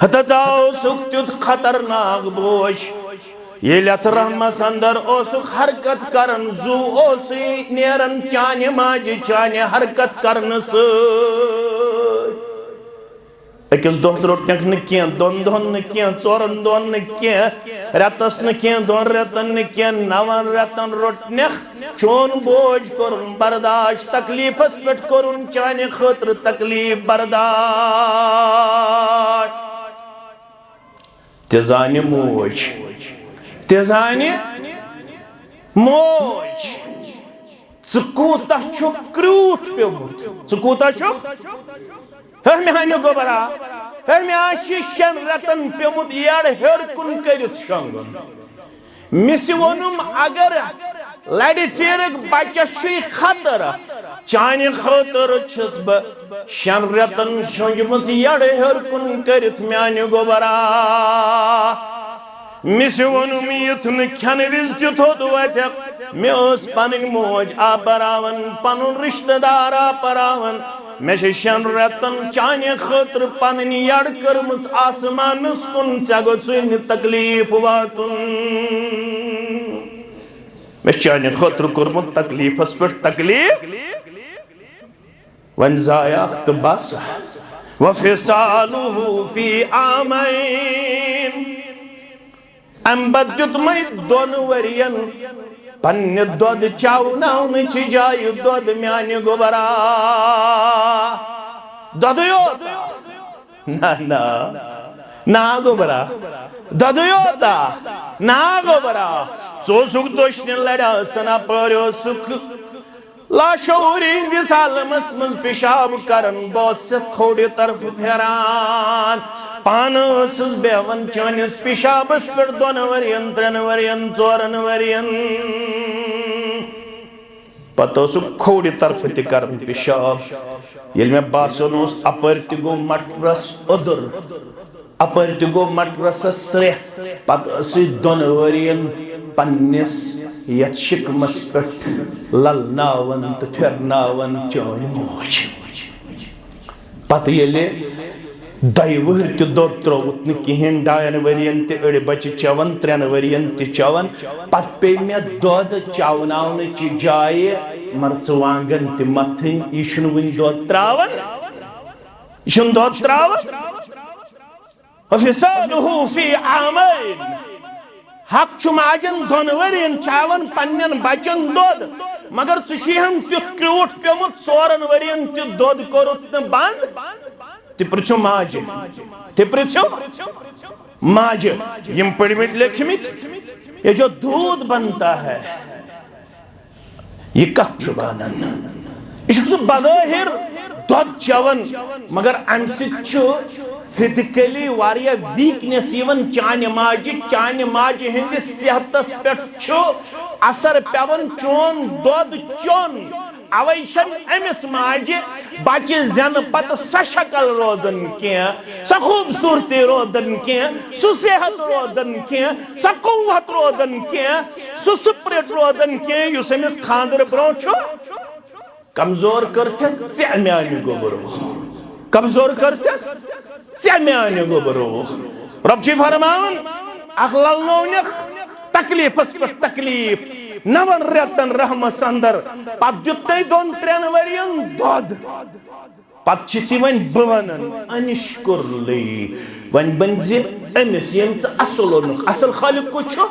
ہتہٕ ژٕ اوسُکھ تیُتھ خطرناک بوج۔ ییٚلہِ اتھ رحمس اندر اوسُکھ حرکت کران، زُو اوسُے نیران چانہِ ماجہِ چانہِ حرکت کرنہٕ سۭتۍ۔ أکِس دۄہس روٚٹنکھ نہٕ کینٛہہ، دۄن دۄہن نہٕ کینٛہہ، ژورن دۄہن نہٕ کینٛہہ، رٮ۪تس نہٕ کینٛہہ، دۄن رٮ۪تن نہٕ کینٛہہ، نون رٮ۪تن روٚٹنکھ۔ چون بوج کوٚرُن برداشت، تکلیفس پٮ۪ٹھ کوٚرُن چانہِ خٲطرٕ تکلیف برداشت۔ تہِ زانہِ موج، تہِ زانہِ موج، ژٕ کوٗتاہ چھُکھ کرٛیوٗٹھ پیوٚمُت، ژٕ کوٗتاہ چھُکھ۔ ہے میانہِ گوٚبرا، ہے مےٚ ہا چھِ شٮ۪ن رٮ۪تن پیوٚمُت یٔڈ ہیوٚر کُن کٔرِتھ شۄنٛگُن۔ مِسہِ ووٚنُم، اگر لڑِ پھیرکھ بچس چھُے خطر، چانہِ خٲطرٕ چھُس بہٕ شٮ۪ن رٮ۪تن شۄنٛجمٕژ یٔڈ ہیوٚر کُن کٔرِتھ میانہِ گوٚبرا۔ مِسہِ ووٚنُم، یُتھ نہٕ کھٮ۪نہٕ وِزِ تہِ تھوٚد وۄتھکھ۔ مےٚ ٲس پنٕنۍ موج آپراوان، پنُن رشتہٕ دار آپراوان۔ مےٚ چھِ شٮ۪ن رٮ۪تن چانہِ خٲطرٕ پنٕنۍ یٔڈ کٔرمٕژ آسمانس کُن، ژےٚ گوٚژھُے نہٕ تکلیف واتُن۔ مےٚ چھُ چانہِ خٲطرٕ کوٚرمُت تکلیفس پٮ۪ٹھ تکلیف۔ وۄنۍ زایاکھ تہٕ بس۔ وفصاله في عامين۔ امہِ پتہٕ دیُتمَے دۄن ؤرین پننہِ دۄدٕ چاوناونٕچہِ جایہِ دۄد میانہِ گوٚبرا۔ دۄدٕے یوت۔ نہ، نہ، نہ گوٚبرا، دۄدٕے یوتا۔ ناگوبرا، ژٕ اوسُکھ دٔچھنہِ لرِ آسان، اپٲرۍ اوسُکھ لاشعوری ہٕنٛدِس عالمس منٛز پیشاب کران۔ بہٕ اوسُس یتھ کھوڑِ طرفہٕ پھیران، پانہٕ ٲسٕس بیہوان چٲنِس پیشابس پٮ۪ٹھ دۄن ؤرین، ترٛٮ۪ن ؤرین، ژورن ؤرین۔ پتہٕ اوسُکھ کھوڑِ طرفہٕ تہِ کران پیشاب۔ ییٚلہِ مےٚ باسان اوس، اپٲرۍ تہِ گوٚو مٹرس اوٚدُر، اپٲرۍ تہِ گوٚو مٹرسس سرٛیٚہہ، پتہٕ ٲسٕے دۄن ؤرین پننِس یتھ شِکمس پٮ۪ٹھ للناوان تہٕ پھِرناوان چٲنۍ موج۔ پتہٕ ییٚلہِ دۄیہِ وٕہٕرۍ تہِ دۄد ترٛووُتھ نہٕ کِہیٖنۍ، ڈاین ؤرین تہِ أڑۍ بچہِ چٮ۪وان، ترٛٮ۪ن ؤرین تہِ چٮ۪وان، پتہٕ پیٚیہِ مےٚ دۄد چاوناونٕچہِ جایہِ مرژٕوانٛگن تہِ متھٕنۍ۔ یہِ چھُنہٕ وُنہِ دۄد ترٛاوان، یہِ چھُنہٕ دۄد ترٛاوان۔ وفصاله في عامين۔ حق چھُ ماجن دۄن ؤرین چاوان پننٮ۪ن بچن دۄد، مگر ژٕ چھُے ہم تیُتھ کرٛیوٗٹھ پیومُت، ژورن ؤرین تہِ دۄد کوٚرُتھ نہٕ بنٛد۔ تہِ پرژھِو ماجہِ، تہِ پرژھِو ماجہِ۔ یِم پٔرمٕتۍ لیکھمٕتۍ، یہ جو دودھ بنتا ہے، یہِ کتھ چھُ بنان؟ یہِ چھُکھ ژٕ بظٲہر دۄد چٮ۪وان، مگر امہِ سۭتۍ چھُ فزیکلی واریاہ ویکنیس یِوان چانہِ ماجہِ۔ چانہِ ماجہِ ہٕنٛدِس صحتس پٮ۪ٹھ چھُ اثر پٮ۪وان چون دۄد چیوٚن۔ اوے چھَنہٕ أمِس ماجہِ بچہِ زٮ۪نہٕ پتہٕ سۄ شکل روزان کینٛہہ، سۄ خوٗبصوٗرتی روزان کینٛہہ، سُہ صحت روزان کینٛہہ، سۄ قوت روزان کینٛہہ، سُہ سپرٹ روزان کینٛہہ، یُس أمِس خانٛدرٕ برونٛہہ چھُ۔ کمزور کٔرتھس ژےٚ میانہِ گوٚبرو، کمزور کٔرتھس ژےٚ میانہِ گوٚبرو۔ رۄب چھُے فرماوان، اکھ للنونکھ تکلیفس پٮ۪ٹھ تکلیف، نون رٮ۪تن رحمس اندر، پتہٕ دیُت تٔمۍ دۄن ترٛٮ۪ن ؤرین دۄد۔ پتہٕ چھِس یہِ وۄنۍ بہٕ ونان، انشکر لی۔ وۄنۍ بٔنۍ زِ أمِس، ییٚمۍ ژٕ اصل اوٚنُکھ۔ اصل خالق کُس چھُ؟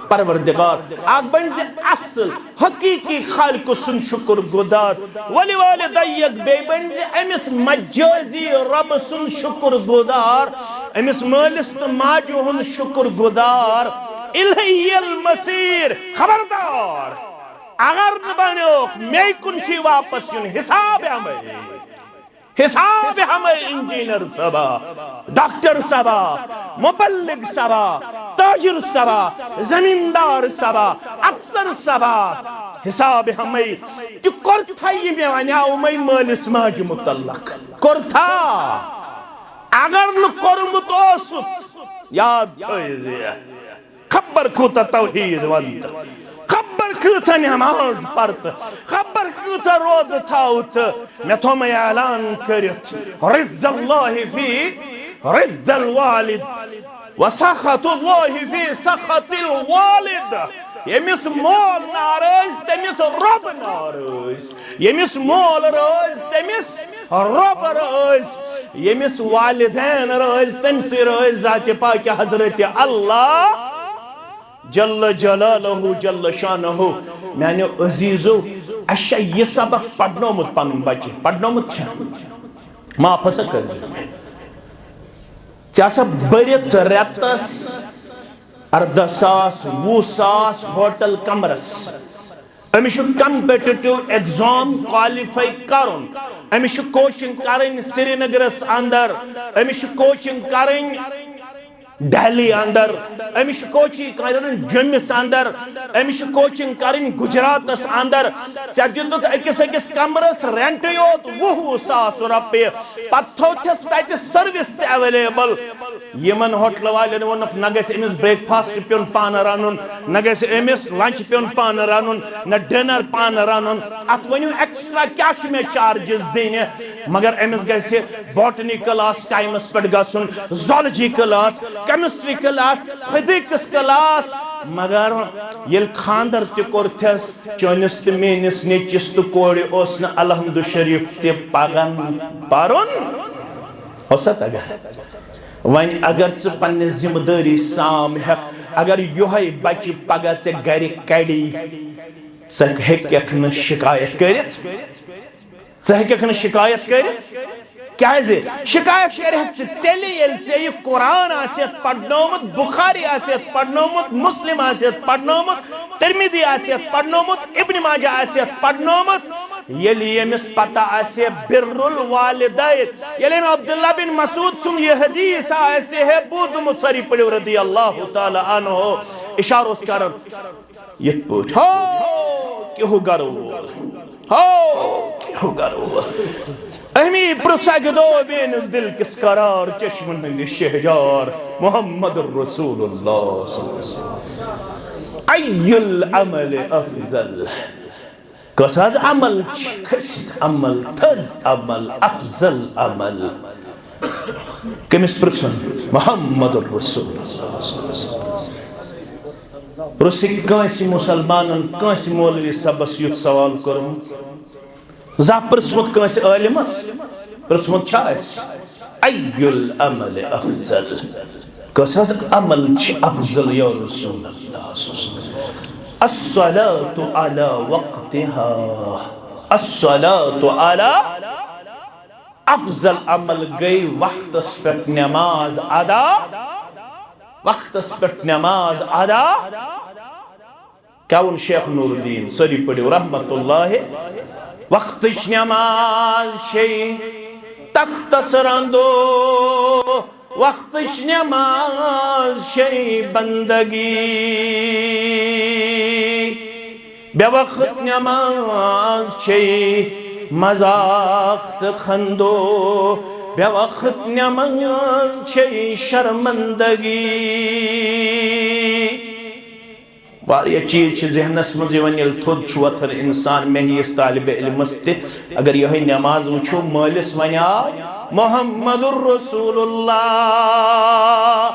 پروردگار۔ اکھ بٔنۍ زِ اصل حقیقی خالق سُنٛد شکر گزار۔ ولوالدیک، بیٚیہِ بٔنۍ زِ أمِس مجازی رب سُنٛد شکر گزار، أمِس مٲلِس تہٕ ماجہِ ہُنٛد شکر گزار۔ الیہ المصیر، خبردار، اگر نہٕ بنیوکھ، مے کُن چھُے واپس یُن، حساب ہمے۔ حساب ہمے، انجینئر صٲبا، ڈاکٹر صٲبا، مبلغ صٲبا، تاجر صٲبا، زمیندار صٲبا، افسر صٲبا، حساب ہمے۔ تہِ کوٚرتھا یہِ مےٚ ونیاومے مٲلِس ماجہِ متعلق؟ کوٚرتھا؟ اگر نہٕ کوٚرمُت اوسُتھ، یاد تھٲیزِ۔ خبر کوٗتاہ توحید ونتہٕ، خبر کۭژاہ نماز پرتہٕ، خبر کۭژاہ روزٕ تھاوتہٕ، مےٚ تھوٚومَے اعلان کٔرِتھ، رضا اللہ فی رضا الوالد، وسخط اللہ فی سخط الوالد۔ ییٚمِس مول ناراض، تٔمِس رۄب ناراض۔ ییٚمِس مول رٲضۍ، تٔمِس رۄب رٲضۍ۔ ییٚمِس والدین رٲضۍ، تٔمۍ سٕے رٲضۍ ذاتِ پاکہِ حضرت اللہ جل جلالہ جل شانہ۔ میانیو عزیزو، اَسہِ چھا یہِ سبق پرنومُت پنُن بچہِ؟ پرنومُت چھا؟ معاف ہسا کٔرۍزیو مےٚ۔ ژےٚ ہسا بٔرِتھ رٮ۪تس اردہ ساس، وُہ ساس ہوٹل کمرس۔ أمِس چھُ competitive exam qualify کرُن۔ أمِس چھُ coaching کرٕنۍ سرینگرس اندر، أمِس چھُ coaching کرٕنۍ دہلی اندر، أمِس چھُ coaching کرٕنۍ جوٚمِس اندر، أمِس چھُ coaching کرٕنۍ گجراتس اندر۔ ژےٚ دیُتُتھ أکِس أکِس کمرس rent یوت وُہ وُہ ساس رۄپیہِ، پتہٕ تھوتھس تتہِ service تہِ available۔ یِمن ہوٹلہٕ والٮ۪ن ووٚنُکھ، نہ گژھِ أمِس breakfast پیوٚن پانہٕ رنُن، نہ گژھِ أمِس lunch پیوٚن پانہٕ رنُن، نہ dinner پانہٕ رنُن۔ اتھ ؤنِو extra کیٛاہ چھِ مےٚ charges دِنہِ؟ مگر أمِس گژھِ botany class timeس پٮ۪ٹھ گژھُن، zoology class، chemistry class، physics class۔ مگر ییٚلہِ خانٛدر تہِ کوٚرتھس، چٲنِس تہٕ میٲنِس نیٚچِس تہٕ کورِ اوس نہٕ الحمد شریف تہِ پران پرُن۔ اوسا تگان؟ وۄنۍ اگر ژٕ پننہِ ذمہٕ دٲری سام ہٮ۪کھ، اگر یۄہے بچہِ پگاہ ژےٚ گرِ کڑی، ژٕ ہیٚککھ نہٕ شکایت کٔرِتھ؟ ژٕ ہیٚککھ نہٕ شکایت کٔرِتھ؟ کیازِ؟ شکایت کرکھ ژٕ تیٚلہِ ییٚلہِ ژےٚ یہِ قرآن آسہِ یتھ پرنومُت، بخاری آسہِ یتھ پرنومُت، مسلم آسہِ یتھ پرنومُت، ترمذی آسہِ یتھ پرنومُت، ابن ماجہ آسہِ یتھ پرنومُت، ییٚلہِ ییٚمِس پتہ آسہِ بر الوالدین، ییٚلہِ أمۍ عبداللہ بن مسعود سُنٛد یہِ حدیث آسہِ ہے بوٗزمُت، سٲری پٔرِو رضی اللہ تعالیٰ عنہ، اشارٕ اوس کران۔ یِتھ پٲٹھۍ، ہو، کیُہُ گرٕ وول۔ ہو، کیُہُ گرٕ وول۔ أمی پرٛژھ اَکہِ دۄہ میٲنِس دِل کِس قرار چشمن ہٕنٛدِ شہجار محمد رسول اللہ صلی اللہ علیہ وسلم۔ ای العمل افضل؟ کۄس حظ عمل چھِ کھٔسِتھ عمل، تھٔز عمل، افضل عمل؟ کٔمِس پرٛژھُن؟ محمد رسول اللہ صلی اللہ علیہ وسلم۔ روٚسٕکۍ کٲنٛسہِ مُسلمانن کٲنٛسہِ مولوی صٲبس یُتھ سوال کوٚرمُت؟ زانٛہہ پرٛژھمُت کٲنٛسہِ عٲلمس؟ پرٛژھمُت چھا اَسہِ؟ ای العمل افضل؟ کۄس حظ عمل چھِ افضل یا رسول اللہ؟ الصلاة علی وقتها۔ الصلاة علی، افضل عمل گٔے وقتس پٮ۪ٹھ نماز ادا، وقتس پٮ۪ٹھ نماز ادا۔ کیٛاہ ووٚن شیخ نور الدین؟ سٲری پٔرِو رحمت اللہ۔ وقتٕچ نماز چھے تختس رندو، وقتٕچ نماز چھے بندگی۔ بے وقت نماز چھے مذاق تہٕ خندو، بے وقت نماز چھے شرمندگی۔ واریاہ چیٖز چھِ ذہنس منٛز یِوان، ییٚلہِ تھوٚد چھُ وۄتھان اِنسان، مےٚ ہِوِس طالبِ علمس تہِ، اگر یِہوٚے نٮ۪ماز وٕچھو، مٲلِس وَنہِ آو محمد رسول اللہ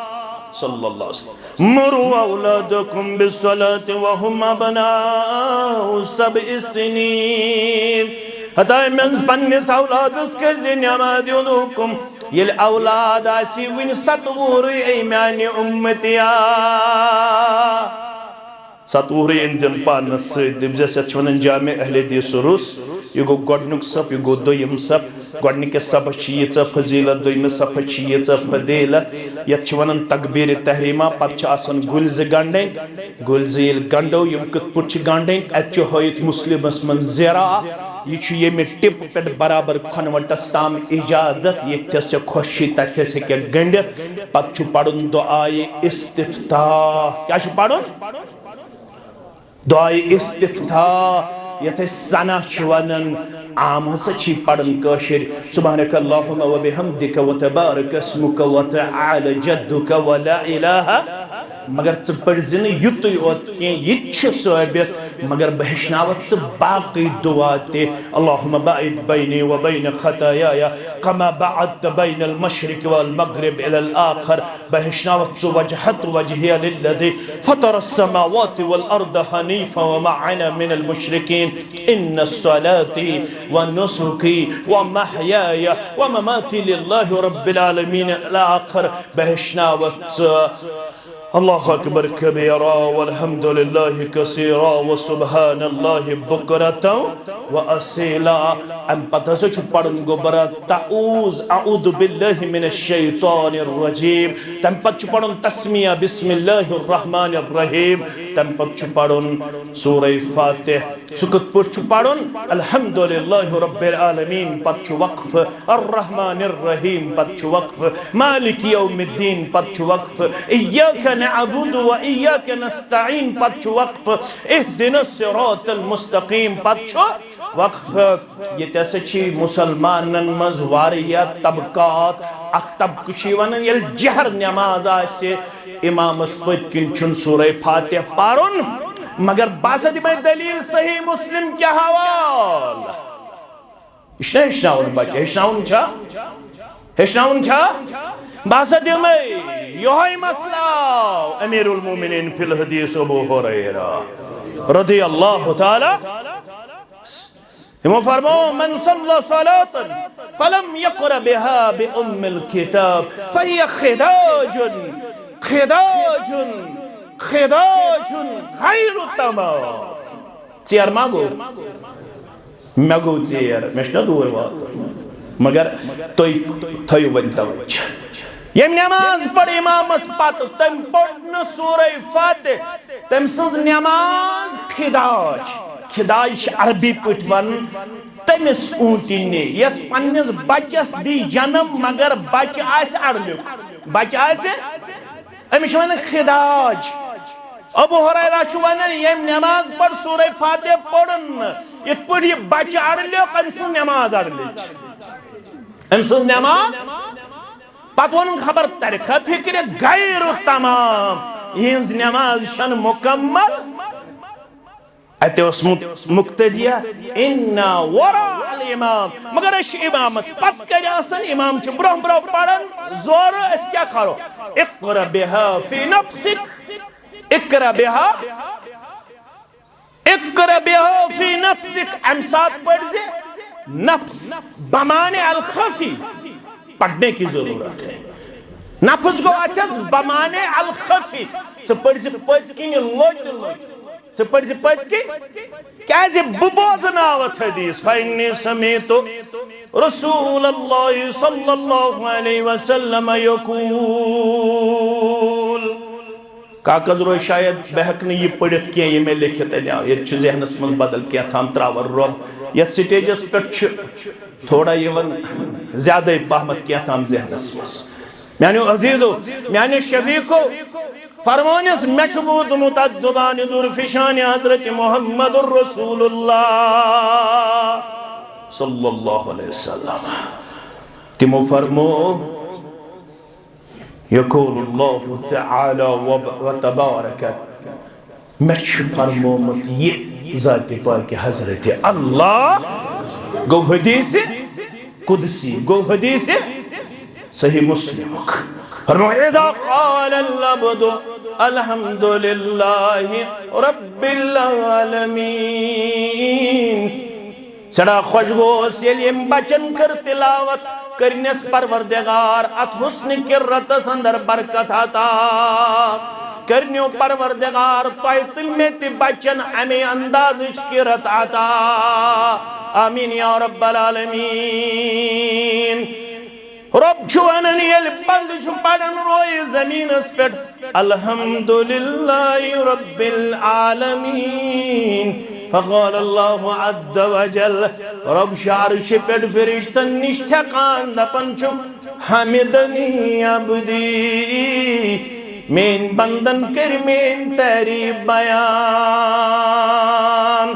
صلی اللہ علیہ وسلم۔ مروا اولادکم بالصلاة وهم ابناء سبع سنین۔ ہتاے منٛز پننِس اولادس کٔرۍ زِ نٮ۪ماز ہُنٛد حُکم، ییٚلہِ اولاد آسہِ وُنہِ ستوُہرٕے، اے میانہِ اُمتیا۔ ستوُہرٕے أنۍ زٮ۪ن پانس سۭتۍ، دٔپۍ زٮ۪س، یتھ چھِ ونان جامع اہل حدیث روٚس۔ یہِ گوٚو گۄڈنیُک صف، یہِ گوٚو دوٚیِم صف۔ گۄڈنِکِس صفس چھِ ییٖژاہ فضیلت، دوٚیمِس صفس چھِ ییٖژاہ فضیلت۔ یتھ چھِ ونان تکبیر تحریمہ۔ پتہٕ چھِ آسان گُلۍ زٕ گنڈٕنۍ۔ گُلۍ زٕ ییٚلہِ گنڈو، یِم کِتھ پٲٹھۍ چھِ گنڈٕنۍ، اتہِ چھُ ہٲیِتھ مسلمس منٛز زیرا۔ یہِ چھُ ییٚمہِ ٹِپ پٮ۪ٹھ برابر کھۄنوٹس تام اجازت، ییٚتھس ژےٚ خۄش چھُے تتھس ہیٚککھ گنڈِتھ۔ پتہٕ چھُ پرُن دعائے استفتاح۔ کیٛاہ چھُ پرُن؟ دعائے استفتاح، یتھ أسۍ ثنا چھِ ونان، عام ہسا چھِ پران کٲشِر، سبحانک اللہم و بحمدک و تبارک اسمک و تعالی جدک و لا الہ، مگر ژٕ پٔرۍ زِ نہٕ یُتُے یوت کینٛہہ، یہِ تہِ چھُ ثٲبت، مگر بہٕ ہیٚچھناوتھ ژٕ باقٕے دعا تہِ، اللہم باعد بینی و بین خطایایا کما بعدت بین المشرق والمغرب الی الاخر، بہٕ ہیٚچھناوتھ ژٕ وجہت وجہی للذی فطر السماوات والارض حنیفا وما انا من المشرکین، ان صلاتی و نسکی و محیای و مماتی للہ رب العالمین الی الاخر، بہٕ ہیٚچھناوتھ ژٕ اللہ اکبر کبیرا والحمد للہ کثیرا وسبحان اللہ بکرتا و اصیلا۔ امہِ پتہٕ ہسا چھُ پرُن گوٚبرا تعوذ، اعوذ باللہ من الشیطان الرجیم۔ تمہِ پتہٕ چھُ پرُن تسمیہ، بسم اللہ الرحمن الرحیم۔ تمہِ پتہٕ چھُ پرُن سورہ فاتح۔ سُہ کِتھ پٲٹھۍ چھُ پرُن؟ الحمد للہ رب العالمین، پتہٕ چھُ وقف، الرحمن الرحیم، پتہٕ چھُ وقف، مالک یوم الدین، پتہٕ چھُ وقف، ایاک نعبد و ایاک نستعین، پتہٕ چھُ وقف، اہدنا الصراط المستقیم، پتہٕ چھُ وقف۔ ییٚتہِ ہسا چھِ مُسلمانن منٛز واریاہ طبقات۔ اکھ طبقہٕ چھُ یہِ ونان، ییٚلہِ جہر نماز آسہِ، امامس پٔتۍ کِنۍ چھُنہٕ سورہ فاتح پرُن، مگر بہٕ ہسا دِمے دلیل صحیح مسلم کہِ حوالہٕ۔ یہِ چھُنہ ہیٚچھناوُن بچہِ، ہیٚچھناوُن چھا؟ ہیٚچھناوُن چھا؟ بہٕ ہسا دِمے یِہوٚے مسلہٕ آو امیر المومنین فی الحدیث ابو ہریرہ رضی اللہ تعالیٰ۔ تِمو فرموو، من صلی صلاة فلم یقرأ بها بأم الکتاب فهی خداج، خداج، خداج غیر تمام۔ ژیر ما گوٚو؟ مےٚ گوٚو ژیر، مےٚ چھُنہ دوٗر واتُن۔ مگر تُہۍ تھٲیِو وۄنۍ توجہ۔ ییٚمۍ نماز پٔر امامس پتہٕ، تٔمۍ پوٚر نہٕ سورہ فاتح، تٔمۍ سٕنٛز نماز خداج۔ خداج چھِ عربی پٲٹھۍ ونان تٔمِس اوٗنٹِنہِ، یۄس پننِس بچس دی جنم مگر بچہٕ آسہِ اڑلیُک۔ بچہٕ آسہِ، أمِس چھِ ونان خداج۔ ابو ہریرہ چھُ ونان، ییٚمۍ نماز پٔر سورہ فاتح پوٚرُن نہٕ، یِتھ پٲٹھۍ یہِ بچہٕ اڑلیُک، أمۍ سٕنٛز نماز اڑلیٚچ۔ أمۍ سٕنٛز نماز، پتہٕ ووٚنُن خبر ترِکھا فکرِ، غیر تمام، یِہٕنٛز نماز چھَنہٕ مکمل۔ اتہِ اوس مُ-، مقتدیہ، انا وراء الامام، مگر أسۍ چھِ امامس پتہٕ کنہِ آسان، امام چھُ برونٛہہ برونٛہہ پران، زورٕ أسۍ کیٛاہ کرو؟ اقرأ بها في نفسك، اقرأ بها، اقرأ بها في نفسك، امہِ ساتہٕ پٔرۍ زِ نفس، بمعنی الخفی، پڑھنے کی ضرورت ہے۔ نفس گوٚو اتھس بمعنی الخفی، ژٕ پٔرۍ زِ پٔتۍ کِنۍ لوٚتۍ لوٚتۍ۔ ژٕ پٔرۍ زِ پٔتۍ کِنۍ، کیٛازِ بہٕ بوزناوتھ حدیث، فإني سمعت رسول الله صلى الله عليه وسلم يقول۔ کاغذ روے شاید، بہٕ ہٮ۪کہٕ نہٕ یہِ پٔرِتھ کینٛہہ، یہِ مےٚ لیکھِتھ اَنیو۔ ییٚتہِ چھُ ذہنس منٛز بدل کینٛہہ تام تراوان۔ رۄب، یتھ سٹیجس پٮ۪ٹھ چھُ تھوڑا یِوان زیادَے پہمتھ کینٛہہ تام ذہنس منٛز۔ میانیو عزیزو، میانیو شفیقو، فرمٲنِس، مےٚ چھُ بوٗزمُت اتھ دُبانہِ دُر فِشانِ حضرت محمد رسول اللہ صلی اللہ علیہ وسلم۔ تِمو فرمو، یقول اللہ تعالی و، و تبارک، مےٚ چھُ فرمومُت یہِ ذاتِ پاکِ حضرت اللہ۔ گوٚو حدیث قدسی، گوٚو حدیث صحیح مسلمُک۔ فرمو، اذا قال العبد الحمد للہ رب العالمین۔ سٮ۪ٹھاہ خۄش گوس ییٚلہِ أمۍ بچن کٔر تلاوت، کٔرنس پروردگار اتھ حسن کرتس اندر برکت عطا۔ کٔرنیو پروردگار تۄہہِ تہٕ مےٚ تہِ بچن امے اندازٕچ کرت عطا۔ آمین یا رب العالمین۔ رۄب چھُ ونان، ییٚلہِ بندٕ چھُ پران رویہِ زٔمیٖنس پٮ۪ٹھ، الحمد للہ رب العالمین، فقال اللہ عز وجل، رۄب چھُ عرشہِ پٮ۪ٹھ فرشتن نِش تھٮ۪کان، دپان چھُ، حمدنی عبدی، میٲنۍ بندن کٔرۍ میٲنۍ تعریف بیان۔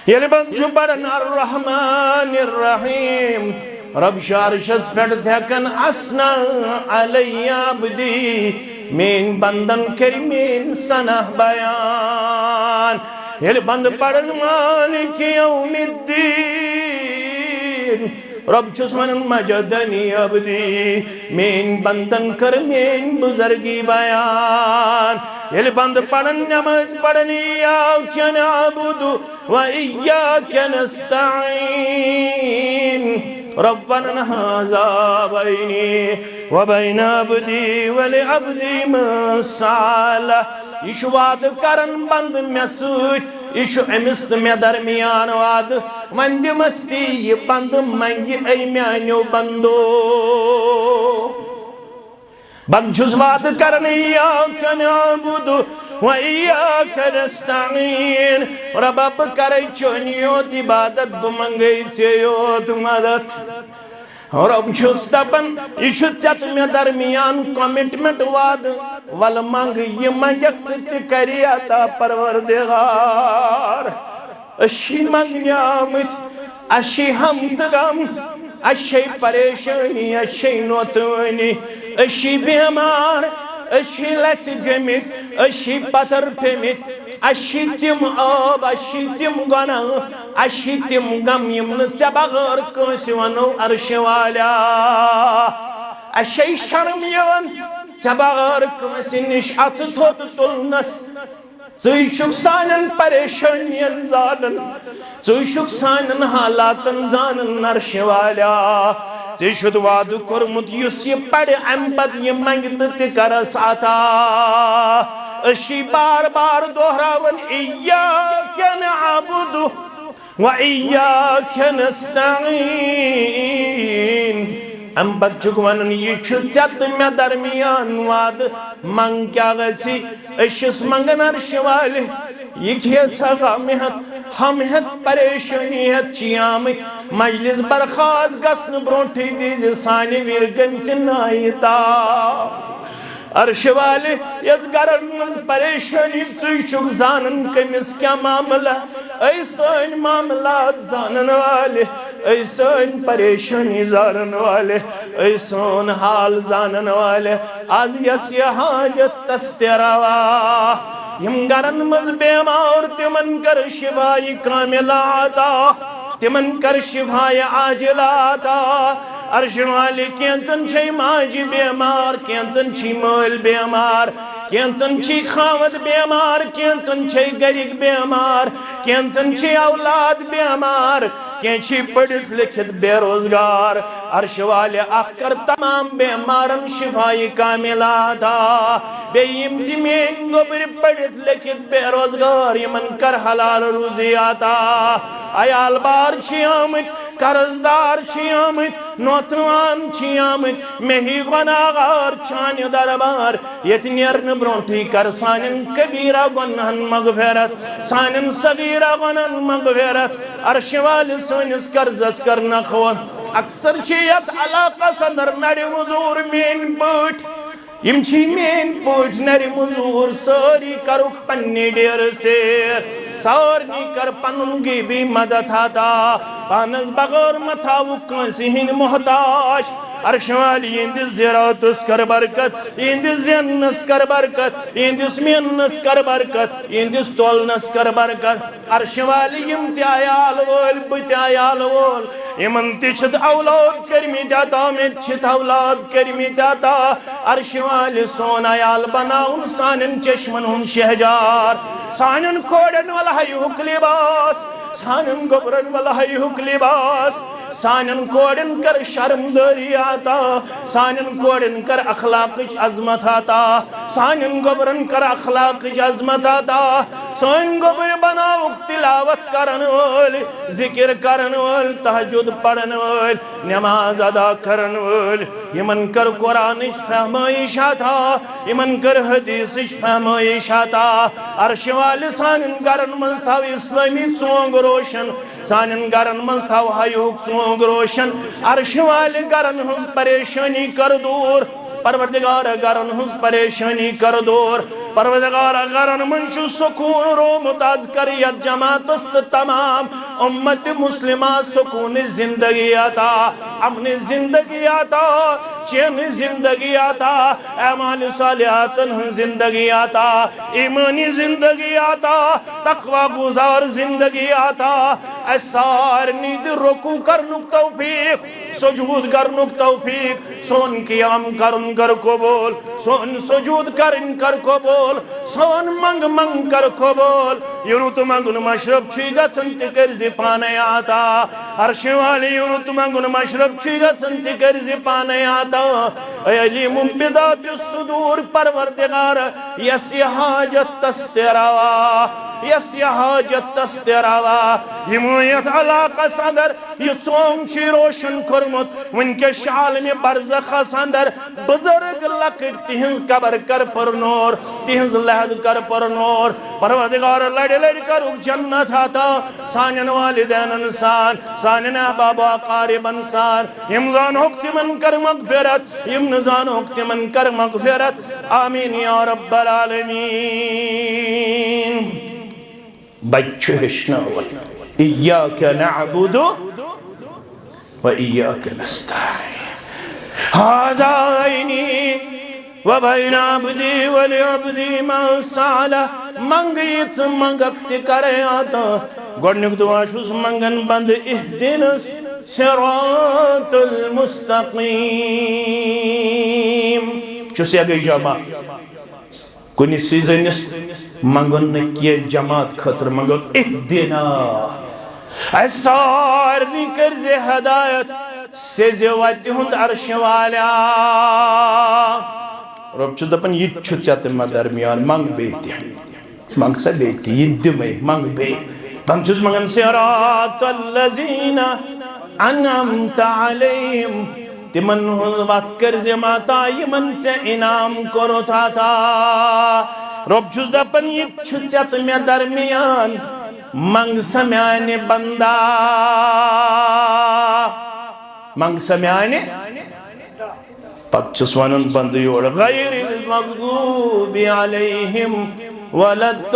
ییٚلہِ بنٛدٕ چھُ پران الرحمن الرحیم، رۄب چھُ عرشس پٮ۪ٹھ تھٮ۪کان، اثنی علی عبدی، میٲنۍ بندن کٔرۍ میٲنۍ ثنا بیان۔ ییٚلہِ بنٛدٕ پران مالک یوم الدین، رۄب چھُس ونان، مجدنی عبدی، میٲنۍ بندن کٔر میٲنۍ بزرگی بیان۔ ییٚلہِ بنٛدٕ پران نماز پران، ایاک نعبد و ایاک نستعین، رۄب ونان، ھذا بینی و بین عبدی ولعبدی ما سأل۔ یہِ چھُ وعدٕ کران بنٛدٕ مےٚ سۭتۍ، یہِ چھُ أمِس تہٕ مےٚ درمیان وعدٕ۔ وۄنۍ دِمس تی یہِ بنٛدٕ منٛگہِ، اے میانیو بندو۔ بنٛدٕ چھُس وعدٕ کران، ایاک نعبد و ایاک نستعین۔ رۄبا، بہٕ کرے چٲنی یوت عبادت، بہٕ منٛگے ژےٚ یوت مدد۔ رۄب چھُس دپان، یہِ چھُ ژےٚ تہٕ مےٚ درمیان commitment وعدٕ۔ ولہٕ منٛگ یہِ منٛگکھ تہٕ تہِ کری عطا پروردگار۔ أسۍ چھِ منٛگنہِ آمٕتۍ، اَسہِ چھِ ہم تہٕ غم، اَسہِ چھے پریشٲنی، اَسہِ چھے نوتٲنی، أسۍ چھِ بیمار، أسۍ چھِ لژِ گٔمٕتۍ، أسۍ چھِ پتھر پیٚمٕتۍ، اَسہِ چھِ تِم عٲب، اَسہِ چھِ تِم گۄناہ، اَسہِ چھِ تِم غم، یِم نہٕ ژےٚ بغٲر کٲنٛسہِ وَنو، عرشہِ والیا۔ اَسہِ چھے شرم یِوان ژےٚ بغٲر کٲنٛسہِ نِش اَتھٕ تھوٚد تُلنَس۔ ژٕے چھُکھ سانٮ۪ن پریشٲنین زانان، ژٕے چھُکھ سانٮ۪ن حالاتن زانان، عرشہِ والیا۔ ژےٚ چھُتھ وعدٕ کوٚرمُت، یُس یہِ پرِ، اَمہِ پتہٕ یہِ منٛگہِ تہٕ تہِ کرس عطا۔ أسۍ چھِ بار بار دۄہراوان، ایاک نعبد وَإِيَّاكَ نَسْتَعِينُ۔ اَمہِ پتہٕ چھُکھ وَنان، یہِ چھُ ژےٚ تہٕ مےٚ درمیان وعدٕ، منٛگ کیٛاہ گژھِ؟ أسۍ چھِس منٛگان عرشہِ والہِ، یہِ کھے سا غم ہٮ۪تھ، ہم ہٮ۪تھ، پریشٲنی ہٮ۪تھ چھِ آمٕتۍ۔ مجلس برخاست گژھنہٕ برونٛٹھٕے دیٖزِ سانہِ ویٖر گٔمژِ نانہِ تاپھ۔ عرشہِ والہِ، یَس گرن منٛز پریشٲنی، ژٕے چھُکھ زانان کٔمِس کیٛاہ معاملہ۔ اے سٲنۍ معاملات زانن والہِ، اے سٲنۍ پریشٲنی زانن والہِ، اے سون حال زانن والہِ، از یَس یہِ حاجت تس تہِ روا۔ یِم گرن منٛز بیمار، تِمن کر شفایہِ کاملہ عطا، تِمن کر شفایہِ عاجلہ عطا۔ عرشہِ والہِ، کینٛژن چھے ماجہِ بیمار، کینٛژن چھی مٲلۍ بیمار، کینٛژن چھی خاوند بیمار، کینٛژن چھے گرِکۍ بیمار، کینٛژن چھی اولاد بیمار، کینٛہہ چھی پٔرِتھ لیٚکھِتھ بے روزگار۔ عرشہِ والہِ، اکھ کر تمام بیمارن شفایہِ کاملہ عطا۔ بیٚیہِ یِم تہِ میٲنۍ گوٚبرۍ پٔرِتھ لیٚکھِتھ بے روزگار، یِمن کر حلال روزی عطا۔ عیال بار چھی آمٕتۍ، قرض دار چھی آمٕتۍ، نوتوان چھی آمٕتۍ، مےٚ ہی گۄناہ گار چانہِ دربار۔ ییٚتہِ نیرنہٕ برونٛٹھٕے کر سانٮ۪ن کبیرہ گۄنہن مغفرت، سانٮ۪ن صغیرہ گۄنہن مغفرت۔ عرشہِ والہِ، سٲنِس قرضس کر نکھوت۔ اکثر چھِ یتھ علاقس اندر نرِ مزور میٲنۍ پٲٹھۍ، یِم چھی میٲنۍ پٲٹھۍ نرِ مزور، سٲری کرُکھ پننہِ ڈیرٕ سیر، سارنٕے کر پنُن غیبی مدد عطا، پانس بغٲر مہ تھاوُکھ کٲنٛسہِ ہٕنٛدۍ محتاج۔ عرشہِ والہِ، یِہنٛدِس زِراتس کر برکت، یِہنٛدِس زیننس کر برکت، یِہنٛدِس میننس کر برکت، یِہنٛدِس تولنس کر برکت۔ عرشہِ والہِ، یِم تہِ عیال وٲلۍ، بہٕ تہِ عیال وول، یِمن تہِ چھِتھ اولاد کٔرمٕتۍ عطا، مےٚ تہِ چھِتھ اولاد کٔرمٕتۍ عطا۔ عرشہِ والہِ، سون عیال بناوُن سانٮ۪ن چشمن ہُنٛد شہجار، سانٮ۪ن کورٮ۪ن ول حیہُک لباس، سانٮ۪ن گوٚبرن ول حیہُک لباس، سانٮ۪ن کورٮ۪ن کر شرمدٲری عطا، سانٮ۪ن کورٮ۪ن کر اخلاقٕچ عظمت عطا، سانٮ۪ن گوٚبرن کر اخلاقٕچ عظمت عطا۔ سٲنۍ گوٚبرۍ بناوُکھ تلاوت کرن وٲلۍ، ذکر کرن وٲلۍ، تہجد پرن وٲلۍ، نماز ادا کرن وٲلۍ۔ یِمن کر قرآنٕچ فہمٲیش عطا، یِمن کر حدیثٕچ فہمٲیش عطا۔ عرشہِ والہِ، سانٮ۪ن گرن منٛز تھاو اسلٲمی ژونگ روشن، سانٮ۪ن گرن منٛز تھاو حیہُک ژونگ روشن۔ عرشہِ والہِ، گرن ہٕنٛز پریشٲنی کر دوٗر۔ پروردگارا، گرن ہٕنٛز پریشٲنی کر دوٗر۔ پروردگارا، گرن منٛز چھُ سکوٗن رومُت، از کر یتھ جماعتس تہٕ تمام امت مسلمہ سکوٗنٕچ زندگی عطا، امنٕچ زندگی عطا، چینٕچ زندگی عطا، اعمال صالحاتن ہٕنٛز زندگی عطا، ایمانی زندگی عطا، تقوی گزار زندگی عطا۔ اسہِ سارنٕے دِ رکوع کرنُک توفیق، سجود کرنُک توفیق، سون قیام کرُن کر قبول، سون سجود کرٕنۍ کر قبول، سون منگ منگ کر قبول۔ یہِ رُت منگُن مشرب چھُے گژھان، تہِ کٔرزِ پانے عطا۔ عرشہِ والہِ، یہِ رُت منگُن مشرب چھُے گژھان، تہِ کٔرزِ پانے عطا۔ اے علیم بذات الصدور، پروردگار، یس یہِ حاجت تس تہِ روا، یس یہِ حاجت تس تہِ روا۔ یِمو یتھ علاقس اندر یہِ ژونگ چھُے روشن کوٚرمُت، وٕنکیٚس چھِ عالمِ برزخس اندر بزرگ لۄکٕٹۍ، تِہنٛز قبر کر پر نور، تِہنٛز لحد کر پر نور۔ پروردگار، لڑِ لڑِ کرُکھ جنت عطا سانٮ۪ن والدینن سان، سانٮ۪ن احباب و اقاربن سان۔ یِم زانہوکھ، تِمن کر مغفرت، یِم نہٕ زانہوکھ، تِمن کر مغفرت۔ آمین یا رب العالمین۔ بچہ ہیٚچھناوان، ایاک نعبد و ایاک نستعین۔ ھذا بینی و بین عبدی ولعبدی ما سأل۔ منگ یہِ ژٕ منگکھ، تہِ کرے عطا۔ گۄڈنیُک دعا چھُس منگان بندٕ، اہدنا الصراط المستقیم۔ چھُس یا گٔے جمع۔ کُنہِ سیٖزنَس منٛگُن نہٕ کینٛہہ، جماعت خٲطرٕ منٛگُن اہدنا۔ اَسہِ سارنٕے کٔرۍ زِ ہدایت، سیٚزِ وَتہِ ہُنٛد عرشہِ والیا۔ رۄب چھُ دَپان، یہِ تہِ چھُ ژےٚ تہٕ مےٚ درمیان، منٛگ بیٚیہِ تہِ۔ منٛگ سا بیٚیہِ تہِ، یہِ تہِ دِمَے، منٛگ بیٚیہِ۔ بہٕ چھُس منٛگان صراط الذین انعمت علیہم، تِمن ہٕنٛز وَتھ کٔرۍ زِ ماتا یِمن ژےٚ انعام کوٚرُتھ عطا۔ رۄب چھُس دَپان، یہِ تہِ چھُ ژےٚ تہٕ مےٚ درمیان، منٛگ سا میانہِ بندا، منٛگ سا میانہِ۔ پتہٕ چھُس وَنان بندٕ یورٕ، غیر المغضوب علیہم ولا الضالین۔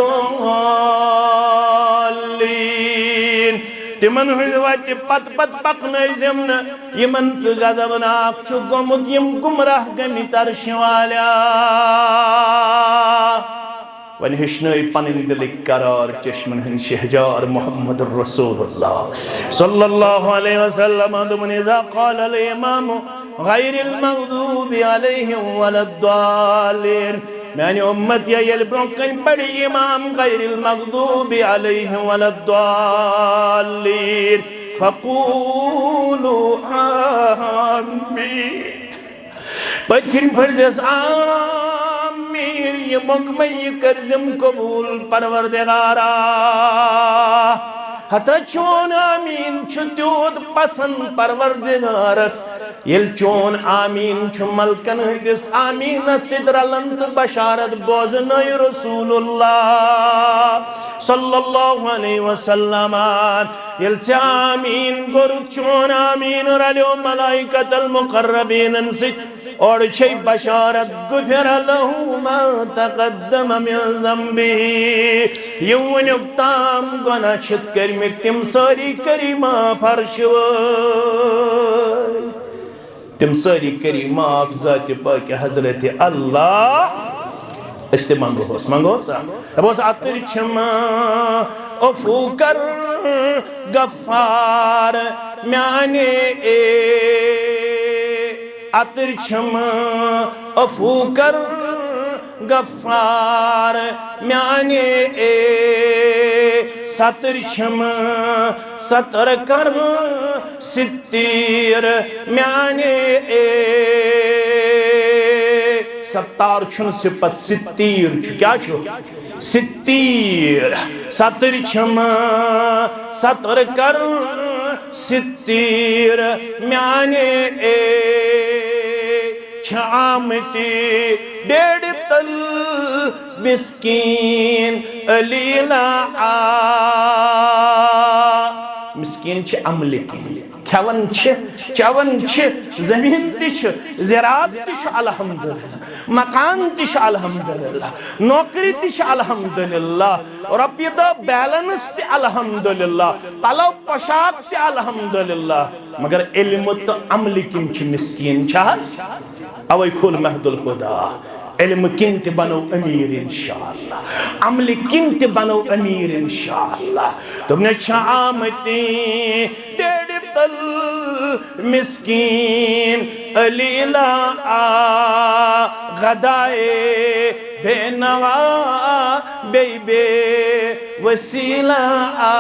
تِمن ہٕنٛزِ وَتہِ پتہٕ پتہٕ پکنٲوزٮ۪م نہٕ، یِمن ژٕ غضبناک چھُکھ گوٚمُت، یِم گمراہ گٔمٕتۍ عرشہِ والیا۔ وۄنۍ ہیٚچھنٲوۍ پنٕنۍ دِلٕکۍ قرار چشمن ہٕنٛدۍ شہجار محمد رسول اللہ صلی اللہ علیہ وسلم۔ دوٚپُن، اذا قال الامام غیر المغضوب علیہم ولا الضالین، میانہِ امت یا ییٚلہِ برونٛہہ کنہِ پرِ امام غیر المغضوب علیہم ولا الضالین، فقولوا آمین۔ پٔتھِم پھٔرزٮ۪س آمین، یہِ مۄنٛگمَے یہِ کٔرزٮ۪م قبوٗل پروردگارا۔ ہتا چون آمین چھُ تیوٗت پسند پروردگارس، ییٚلہِ چون آمین چھُ ملکن ہٕنٛدِس آمینس سۭتۍ رلان تہٕ بشارت بوزنٲے رسول اللہ صلی اللہ علیہ وسلم۔ ییٚلہِ ژےٚ آمیٖن کوٚرُتھ، چون آمیٖن رلیو ملائکۃ المقربیٖنن سۭتۍ، اورٕ چھے بشارت، غفر لہ ما تقدم من ذنبہ، یِم وٕنیُک تام گۄناہ چھِتھ کٔرمٕتۍ، تِم سٲری کٔری معاف عرشہٕ وٲلۍ۔ تِم سٲری کٔری معاف ذاتِ پاکِ حضرت اللہ۔ أسۍ تہِ منٛگہوس، منٛگہوس۔ دَپہوس، اَتٕرۍ چھِم عفو کر غفار میانے اے، اَتٕرۍ چھِم عفو کر غفار میانے اے، ستر چھم ستر کر ستیر میانے اے۔ ستار چھُنہٕ صفت، ستیر چھُ۔ کیٛاہ چھُ؟ ستیر۔ ستر چھم ستر کر ستیر میانے اے۔ چھِ آمٕتۍ ڈیڈِ تل مسکین علی لا آ۔ مسکین چھِ عملہِ کِنۍ، کھٮ۪وان چھِ، چٮ۪وان چھِ، زٔمیٖن تہِ چھِ، زِراعت تہِ چھُ الحمدللہ، مکان تہِ چھُ الحمدللہ، نوکری تہِ چھِ الحمدللہ، رۄپیہِ دہ بیلنس تہِ الحمدللہ، پلو پوشاک تہِ الحمدللہ۔ مگر علم تہٕ عملہِ کِنۍ چھِ مسکین، چھِ حظ؟ اوے کھول محد الہدیٰ، علم کِنۍ تہِ بنو امیر انشاءاللہ، عملہِ کِنۍ تہِ بنو امیر انشاءاللہ۔ دوٚپنس چھِ آمٕتۍ ڈیڈِ تل مسکین علی لا آ، غدائے بے نوا بے بے وسیلہ آ۔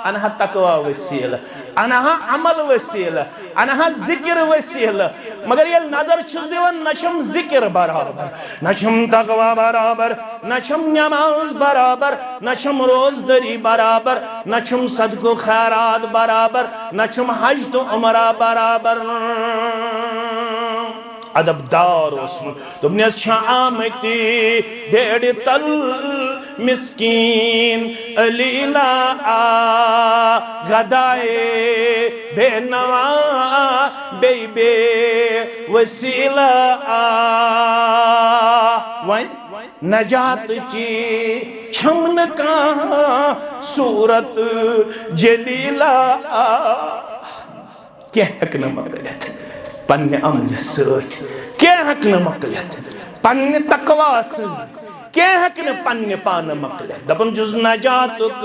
انہا تقوی وسیلہ، انہا عمل وسیلہ، انہا ذکر وسیلہ۔ مگر ییٚلہِ نظر چھُس دِوان، نہ چھُم ذکر برابر، نہ چھُم تقوی برابر، نہ چھُم نماز برابر، نہ چھُم روزدٲری برابر، نہ چھُم صدقہٕ خیرات برابر، نہ چھُم حج تہٕ عمرہ برابر۔ ادب دار اوسمُت۔ دوٚپنس چھِ آمٕتۍ ڈیڈِ تل مسکین علی لا آ، غدائے بے نوا بے بے وسیلہ آ۔ وۄنۍ نجات چی چھم نہٕ کانٛہہ صورت جلیلہ آ۔ کینٛہہ ہیٚکہِ نہٕ مۄکلِتھ پننہِ عملہِ سۭتۍ، کینٛہہ ہیٚکہِ نہٕ مۄکلِتھ پننہِ تقوی سۭتۍ، کینٛہہ ہیٚکہِ نہٕ پننہِ پانہٕ مۄکلِتھ۔ دپان چھُس، نجاتُک،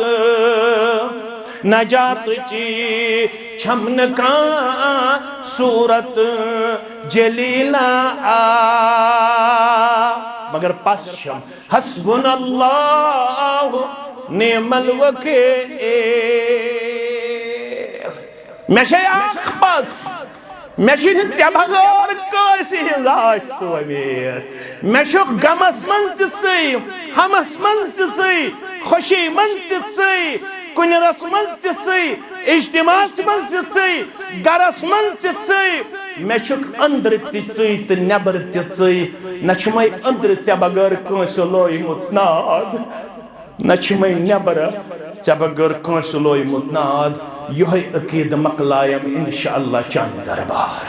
نجاتٕچ چھم نہٕ کانٛہہ صورت جلیلہ آ، مگر پس چھم حسبنا اللہ نعم الوکیل۔ مےٚ چھے اکھ پژھ، مےٚ چھُنہٕ ژےٚ بغٲر کٲنٛسہِ ہٕنٛز آش تہٕ وۄمید۔ مےٚ چھُ غمس منٛز تہِ ژٕے، ہمس منٛز تہِ ژٕے، خوشی منٛز تہِ ژٕے، کُنہِ رس منٛز تہِ ژٕے، اجتماعس منٛز تہِ ژٕے، گرس منٛز تہِ ژٕے۔ مےٚ چھُکھ أنٛدرٕ تہِ ژٕے تہٕ نٮ۪برٕ تہِ ژٕے۔ نہ چھُ مےٚ أنٛدرٕ ژےٚ بغٲر کٲنٛسہِ لویمُت ناد، نہ چھُ مےٚ نٮ۪برٕ ژےٚ بغٲر کٲنٛسہِ لویمُت ناد۔ یِہوٚے عقیٖدٕ مۄکلایم انشاءاللہ چانہِ دربار۔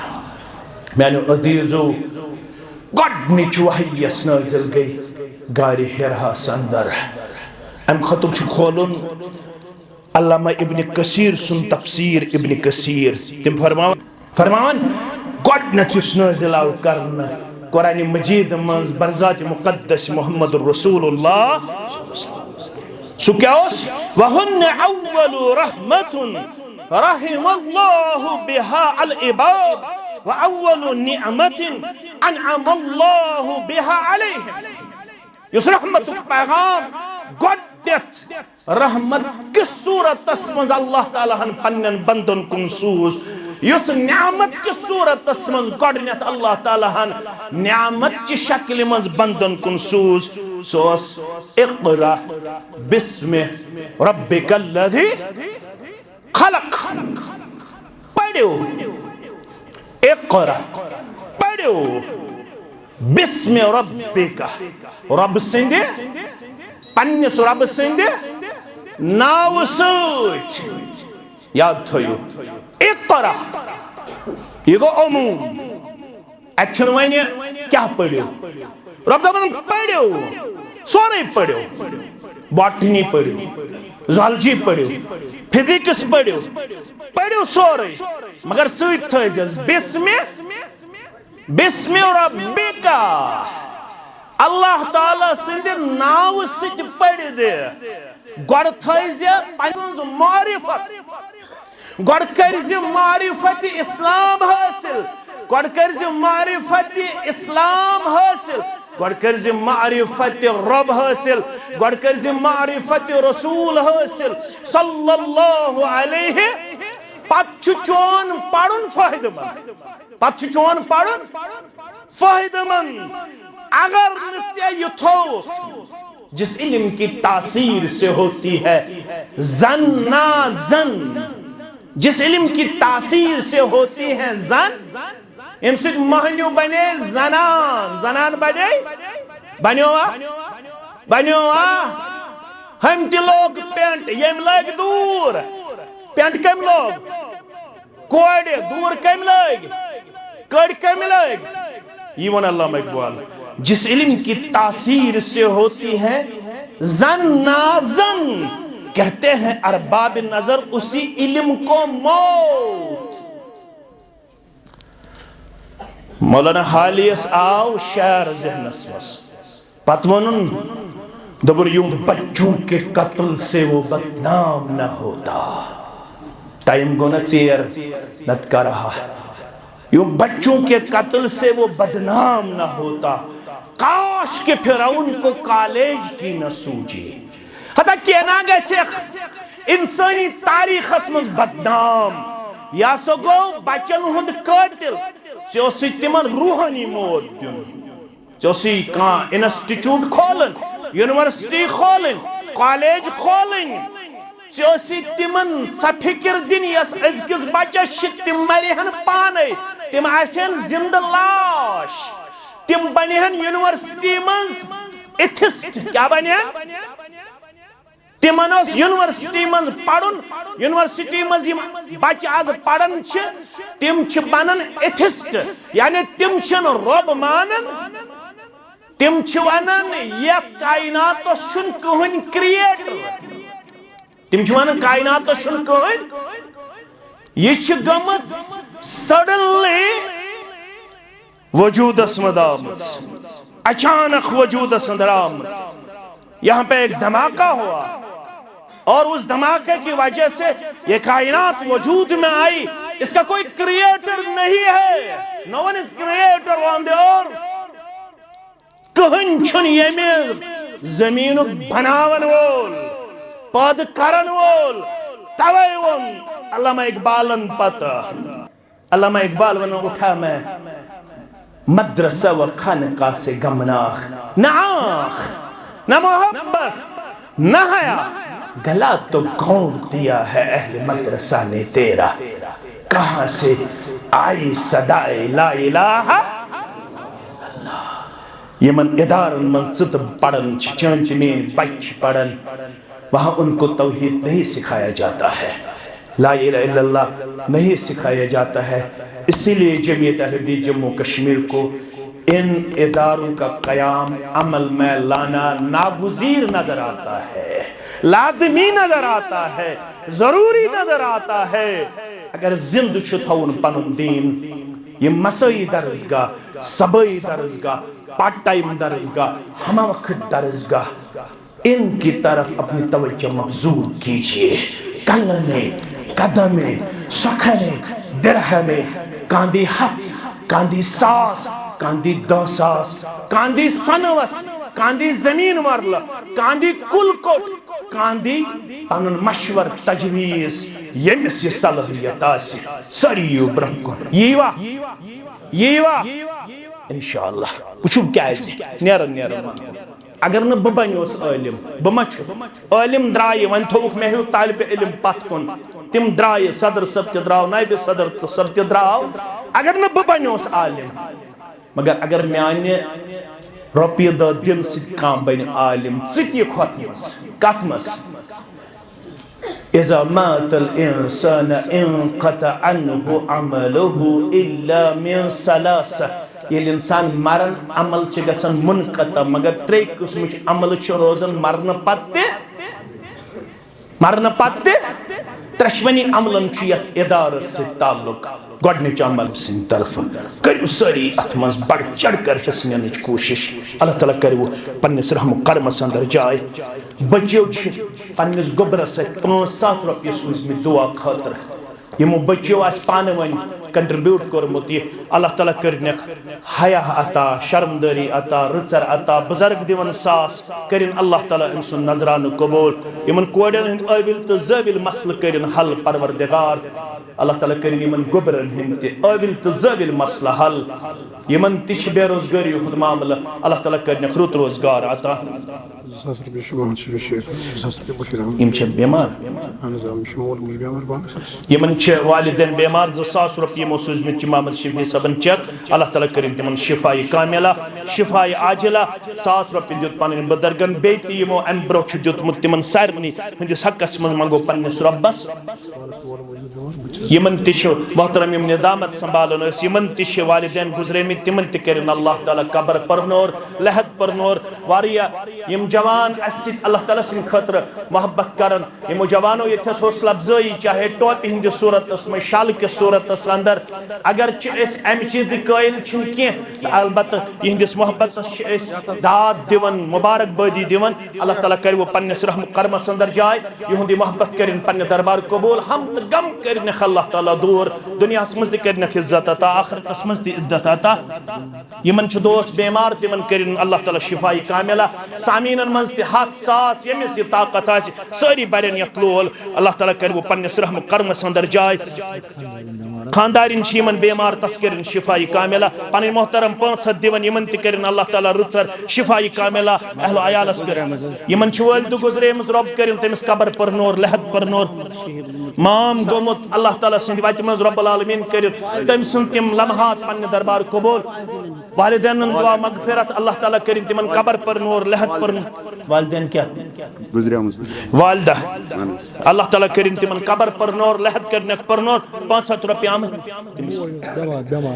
میانیو عزیزو، گۄڈنِچ وحی یۄس نٲزِل گٔے غارِ حِراہَس اندر۔ امہِ خٲطرٕ چھُ کھولُن علامہ ابن کثیر سُنٛد تفسیر ابن کثیر۔ تِم فرماوان، فرماوان، گۄڈنیتھ یُس نٲزِل آو کرنہٕ قرآن مجید منٛز برذات مقدس محمد رسول اللہ، سُہ کیٛاہ اوس؟ وَهُنَّ أَوَّلُ رَحْمَةٍ رَحِمَ اللَّهُ بِهَا الْعِبَادَ وَأَوَّلُ نِعْمَةٍ أَنْعَمَ اللَّهُ بِهَا عَلَيْهِمْ۔ یُس رحمتُک پیغام گۄڈٕنیتھ رحمت کِس صورتس منٛز اللہ تعالیٰ ہن پننٮ۪ن بندن کُن سوٗز، یُس نعمت کِس صورتس منٛز گۄڈٕنیتھ اللہ تعالیٰ ہن نعمت چہِ شکلہِ منٛز بندن کُن سوٗز، سُہ اوس اقرأ باسم ربک الذی خلق۔ پٔرِو۔ اقرأ۔ پٔرِو۔ باسم ربک۔ رب سٕنٛدِ، پننِس رب سٕنٛدِ ناوٕ سۭتۍ۔ یاد تھٲیِو۔ اقرأ۔ یہِ گوٚو عموم۔ اتہِ چھُنہٕ وۄنۍ کیٛاہ پٔرِو۔ رۄب دَپان، پٔرِو، سورُے پٔرِو۔ باٹنی پٔرِو، زالجی پٔرِو، فزکس پٔرِو، پٔرِو سورُے۔ مگر سۭتۍ تھٲیزٮ۪س باسم، باسم ربک۔ اللہ تعالیٰ سٕنٛدِ ناوٕ سۭتۍ پٔرِ دِ۔ گۄڈٕ تھٲیزِ پنٕنۍ معرفت۔ گۄڈٕ کٔرزِ معرفت اسلام حٲصِل۔ گۄڈٕ کٔرزِ معرفت اسلام حٲصِل۔ گۄڈٕ کٔرزِ معرفت رب حٲصِل۔ گۄڈٕ کٔرزِ معرفت رسول حٲصِل۔ صلی اللہ علیہ۔ پتہٕ چھُ چون پرُن فٲیدٕ مند۔ پتہٕ چھُ چون پرُن فٲیدٕ مند۔ اگر نہٕ ژےٚ یہِ تھووُتھ، جس علم کی تاثیر سے ہوتی ہے زن نا زن، جس علم کی تاثیر سے ہوتی ہے زن، ییٚمہِ سۭتۍ مۄہنیو بنے زنان، زنان بنے، بنیوا، بنیوا، ہم تہِ لوگ پینٹ، ییٚمۍ لٲگۍ دوٗر، پینٹ کٔمۍ لوگ؟ کورِ دوٗر کٔمۍ لٲگۍ؟ کٔڑۍ کٔمۍ لٲگۍ؟ یہِ ووٚن علامہ اقبال، جس علم کی تاثیر سے ہوتی ہے زن نا زن، کہتے ہیں ارباب نظر اسی علم کو موت۔ مولانا حالیس آو شعر ذہنس منٛز۔ پتہٕ ووٚنُن، دوٚپُن، یوں بچوں کے قتل سے وہ بدنام نہ ہوتا۔ ٹائم گوٚو نہ ژیر، نتہٕ کرٕ ہا۔ یوں بچوں کے قتل سے وہ بدنام نہ ہوتا۔ کاش کہ فرعون کو کالج کی نہ سوجے۔ ہتا کینہ گژھِ انسانی تاریخس منٛز بدنام۔ یہِ ہسا گوٚو بچن ہُنٛد قٲتل۔ ژےٚ اوسُے تِمن روحٲنی موت دیُن۔ ژےٚ اوسُے کانٛہہ انسٹیٹیوٹ کھولُن، یونیورسٹی کھولٕنۍ، کالج کھولٕنۍ۔ ژےٚ اوسُے تِمن سۄ فکر دِنۍ یۄس أزکِس بچس چھِ، تِم مرِہن پانے، تِم آسن زندٕ لاش، تِم بنِہن یونیورسٹی منٛز ایتھسٹ۔ کیٛاہ بنِہن؟ تِمن اوس یونیورسٹی منٛز پرُن، یونیورسٹی منٛز یِم بچہٕ آز پران چھِ، تِم چھِ بنان ایتھسٹ، یعنی تِم چھِنہٕ رۄب مانان۔ تِم چھِ ونان، یتھ کائناتس چھُنہٕ کٕہٕنۍ کریٹر۔ تِم چھِ ونان، کائناتس چھُنہٕ کٕہٕنۍ۔ یہِ چھِ گٔمٕژ سڈنلی وجودس منٛز آمٕژ، اچانک وجودس اندر آمٕژ۔ یہاں پہ ایک دھماکہ ہوا اور اس دھماکے کی وجہ سے یہ کائنات وجود میں آئی۔ اس کا کوئی کریٹر نہیں ہے۔ No one is creator on the earth۔ کٕہٕنۍ چھُنہٕ ییٚمہِ زٔمیٖنُک بناون وول، پٲدٕ کرن وول۔ توے ووٚن علامہ اقبالن پتہٕ، علامہ اقبال ونان، اٹھا میں مدرسہ و خانقاہ سے غم نہ آنکھ، نہ آنکھ، نہ محبت، نہ حیا، گلا تو کون دیا ہے اہل مدرسہ نے تیرا؟ کہاں سے آئی صدائے لا الہ؟ یمن ادارن منٛز ژٕ تہٕ پران چھِ، چٲنۍ تہٕ میٲنۍ بچہِ چھِ پران، وہاں ان کو توحید نہیں سکھایا جاتا ہے، لا الہ الا اللہ نہیں سکھایا جاتا ہے۔ اسی لیے جمعیت اہل حدیث جموں کشمیر کو ان اداروں کا قیام عمل میں لانا ناگزیر نظر آتا ہے، لازمی نظر آتا ہے، ضروری نظر آتا ہے۔ اگر زندٕ چھُ تھاوُن پنُن دین، یہِ مسٲیی درسگاہ، صبٲیی درسگاہ، پارٹ ٹائم درسگاہ، ہمہ وقت درسگاہ، ان کی طرف اپنی توجہ مبذول کیجیے۔ کلمے، قدمے، سۄکھنے، درہمے، کاندی ہتھ، کاندی ساس، کاندی دہ ساس، کاندی سۄنوس، کاندی زمین مرلہٕ، کاندی کل کوٚٹ، کاندی پنُن مشور تجویز، ییٚمِس یہِ صلٲحیت آسہِ، سٲری یِیِو برٛونٛہہ کُن۔ یی وا؟ یی وا؟ انشاءاللہ۔ وٕچھِو کیٛازِ؟ نیران نیران وَنہٕ بہٕ۔ اگر نہٕ بہٕ بنیوس عٲلِم، بہٕ ما چھُس؟ عٲلِم درٛایہِ، وۄنۍ تھووُکھ مےٚ ہیوٗ طالبہِ علم پتھ کُن۔ تِم درٛایہِ، صدر صٲب تہِ درٛاو، نٲیِب صدر تہٕ صٲب تہِ درٛاو۔ اگر نہٕ بہٕ بنیوس عالِم، مگر اگر میانہِ رۄپیہِ دہ دِنہٕ سۭتۍ کانٛہہ بنہِ عالِم، ژٕ تہِ یِکھ ہۄتھ منٛز۔ کتھ منٛز؟ اذا مات الانسان انقطع عنه عمله الا من ثلاث۔ ییٚلہِ انسان مران، عمل چھِ گژھان منقطع، مگر ترٛےٚ قٕسمٕچ عملہٕ چھِ روزان مرنہٕ پتہٕ تہِ۔ مرنہٕ پتہٕ تہِ ترٛٮ۪شوٕنی عملن چھُ یتھ ادارس سۭتۍ تعلق۔ گۄڈٕنِچ عمل سٕنٛدِ طرفہٕ کٔرِو سٲری اتھ منٛز بڑ چڑھ کر حصہٕ نِنٕچ کوٗشش۔ اللہ تعالیٰ کٔرِو پننِس رحم و کرمس اندر جاے۔ بچیو چھِ پننِس گوٚبرس سۭتۍ پانٛژھ ساس رۄپیہِ سوٗزمٕتۍ دعا خٲطرٕ۔ یِمو بچیو آسہِ پانہٕ وۄنۍ کنٹریبیوٹ کوٚرمُت یہِ۔ اللہ تعالیٰ کٔرِنَکھ حیا عطا، شرمدٲری عطا، رٕژر عطا، بُزرگ دِوان ساس، کٔرِن اللہ تعالیٰ أمۍ سُنٛد نذرانہٕ قبول۔ یِمن کورٮ۪ن ہٕنٛدۍ ٲوِل تہٕ زٲوِل مسلہٕ کٔرِن حل پروردگار۔ اللہ تعالیٰ کٔرِن یِمن گوٚبرن ہٕنٛدۍ تہِ ٲوِل تہٕ زٲوِل مسلہٕ حل۔ یِمن تہِ چھِ بے روزگٲری ہُنٛد معاملہٕ، اللہ تعالیٰ کٔرِنَکھ رُت روزگار عطا۔ زٕ ساس رۄپیہِ چھُ محمد شفیع شیخ، زٕ ساس رۄپیہِ بشیٖر احمد۔ یِم چھِ بٮ۪مار؟ اہن حظ، آ، مےٚ چھُ مول موج بٮ۪مار پانَس حظ۔ یِمن چھِ والدین بٮ۪مار، زٕ ساس رۄپیہِ یِمو سوٗزمٕتۍ چھِ محمد شفیع صٲبن چیک۔ اللہ تعالیٰ کٔرِن تِمن شفایہِ کاملہ، شفایہِ عاجلہ۔ ساس رۄپیہِ دیُت پنٕنۍ بُزرگن، بیٚیہِ تہِ یِمو امہِ برونٛہہ چھُ دیُتمُت، تِمن سارنٕے ہٕنٛدِس حقس منٛز منٛگو پننِس رۄبس۔ یِمن تہِ چھُ محترم، یِم ندامت سنبھالان ٲسۍ، یِمن تہِ چھِ والدین گُزریمٕتۍ، تِمن تہِ کٔرِن اللہ تعالیٰ قبر پرنور، لحد پرنور۔ واریاہ یِم جوان اَسہِ سۭتۍ اللہ تعالیٰ سٕنٛدِ خٲطرٕ محبت کران، یِمو جوانو ییٚتہِ ٲس حوصلہٕ افزٲیی، چاہے ٹوپہِ ہٕنٛدِس صوٗرتس منٛز، شالہٕ کِس صوٗرتس اندر، اگر چھِ أسۍ امہِ چیٖزٕکۍ قٲیِل چھِنہٕ کینٛہہ، البتہ یِہنٛدِس محبتس چھِ أسۍ داد دِوان، مبارک بٲدی دِوان۔ اللہ تعالیٰ کرِ وۄنۍ پننِس رحم و کرمس اندر جاے، یِہُنٛد یہِ محبت کٔرِن پننہِ دربار قبول، ہم تہٕ غم کٔرِنَکھ اللہ تعالیٰ دوٗر، دُنیاہَس منٛز تہِ کٔرِنَکھ عزت عطا، آخرتَس منٛز تہِ عزت عطا۔ یِمَن چھِ دوس بیمار، تِمَن کٔرِن اللہ تعالیٰ شفایہِ کاملہ۔ سامعیٖنَن منٛز تہِ ہَتھ ساس، ییٚمِس یہِ طاقت آسہِ، سٲری بَرن یَتھ لول۔ اللہ تعالیٰ کَرِ وۄنۍ پنٛنِس رحم و کرمَس اندر جاے۔ خاندارِنۍ چھِ یِمَن بیمار، تَس کٔرِن شفایہِ کاملہ۔ پَنٕنۍ محترم پانٛژھ ہَتھ دِوَن، یِمَن تہِ کٔرِن اللہ تعالیٰ رٕژَر شفایہِ کاملہ۔ اہل و عیالَس کٔرِن۔ یِمَن چھِ والدٕ گُزریمٕژ، رۄب کٔرِن تٔمِس قبر پُر نوٗر، لحد پُر نوٗر۔ مام گوٚمُت، اللہ تعالیٰ سٕنٛدِ وَتہِ منٛز رۄب العالمیٖن کٔرِن تٔمۍ سٕنٛد تِم لمحات پننہِ دربار قبول۔ والدینن دعا مغفرت، اللہ تعالیٰ کٔرِن تِمن قبر پُر نوٗر، لحد پُر نوٗر۔ والدین کیٛاہ؟ گُزریمٕژ۔ والدہ۔ اہن حظ۔ اللہ تعالیٰ کٔرِن تِمن قبر پُر نوٗر، لحد کٔرنَکھ پُر نوٗر۔ پانٛژھ ہَتھ رۄپیہِ آمٕتۍ تٔمِس۔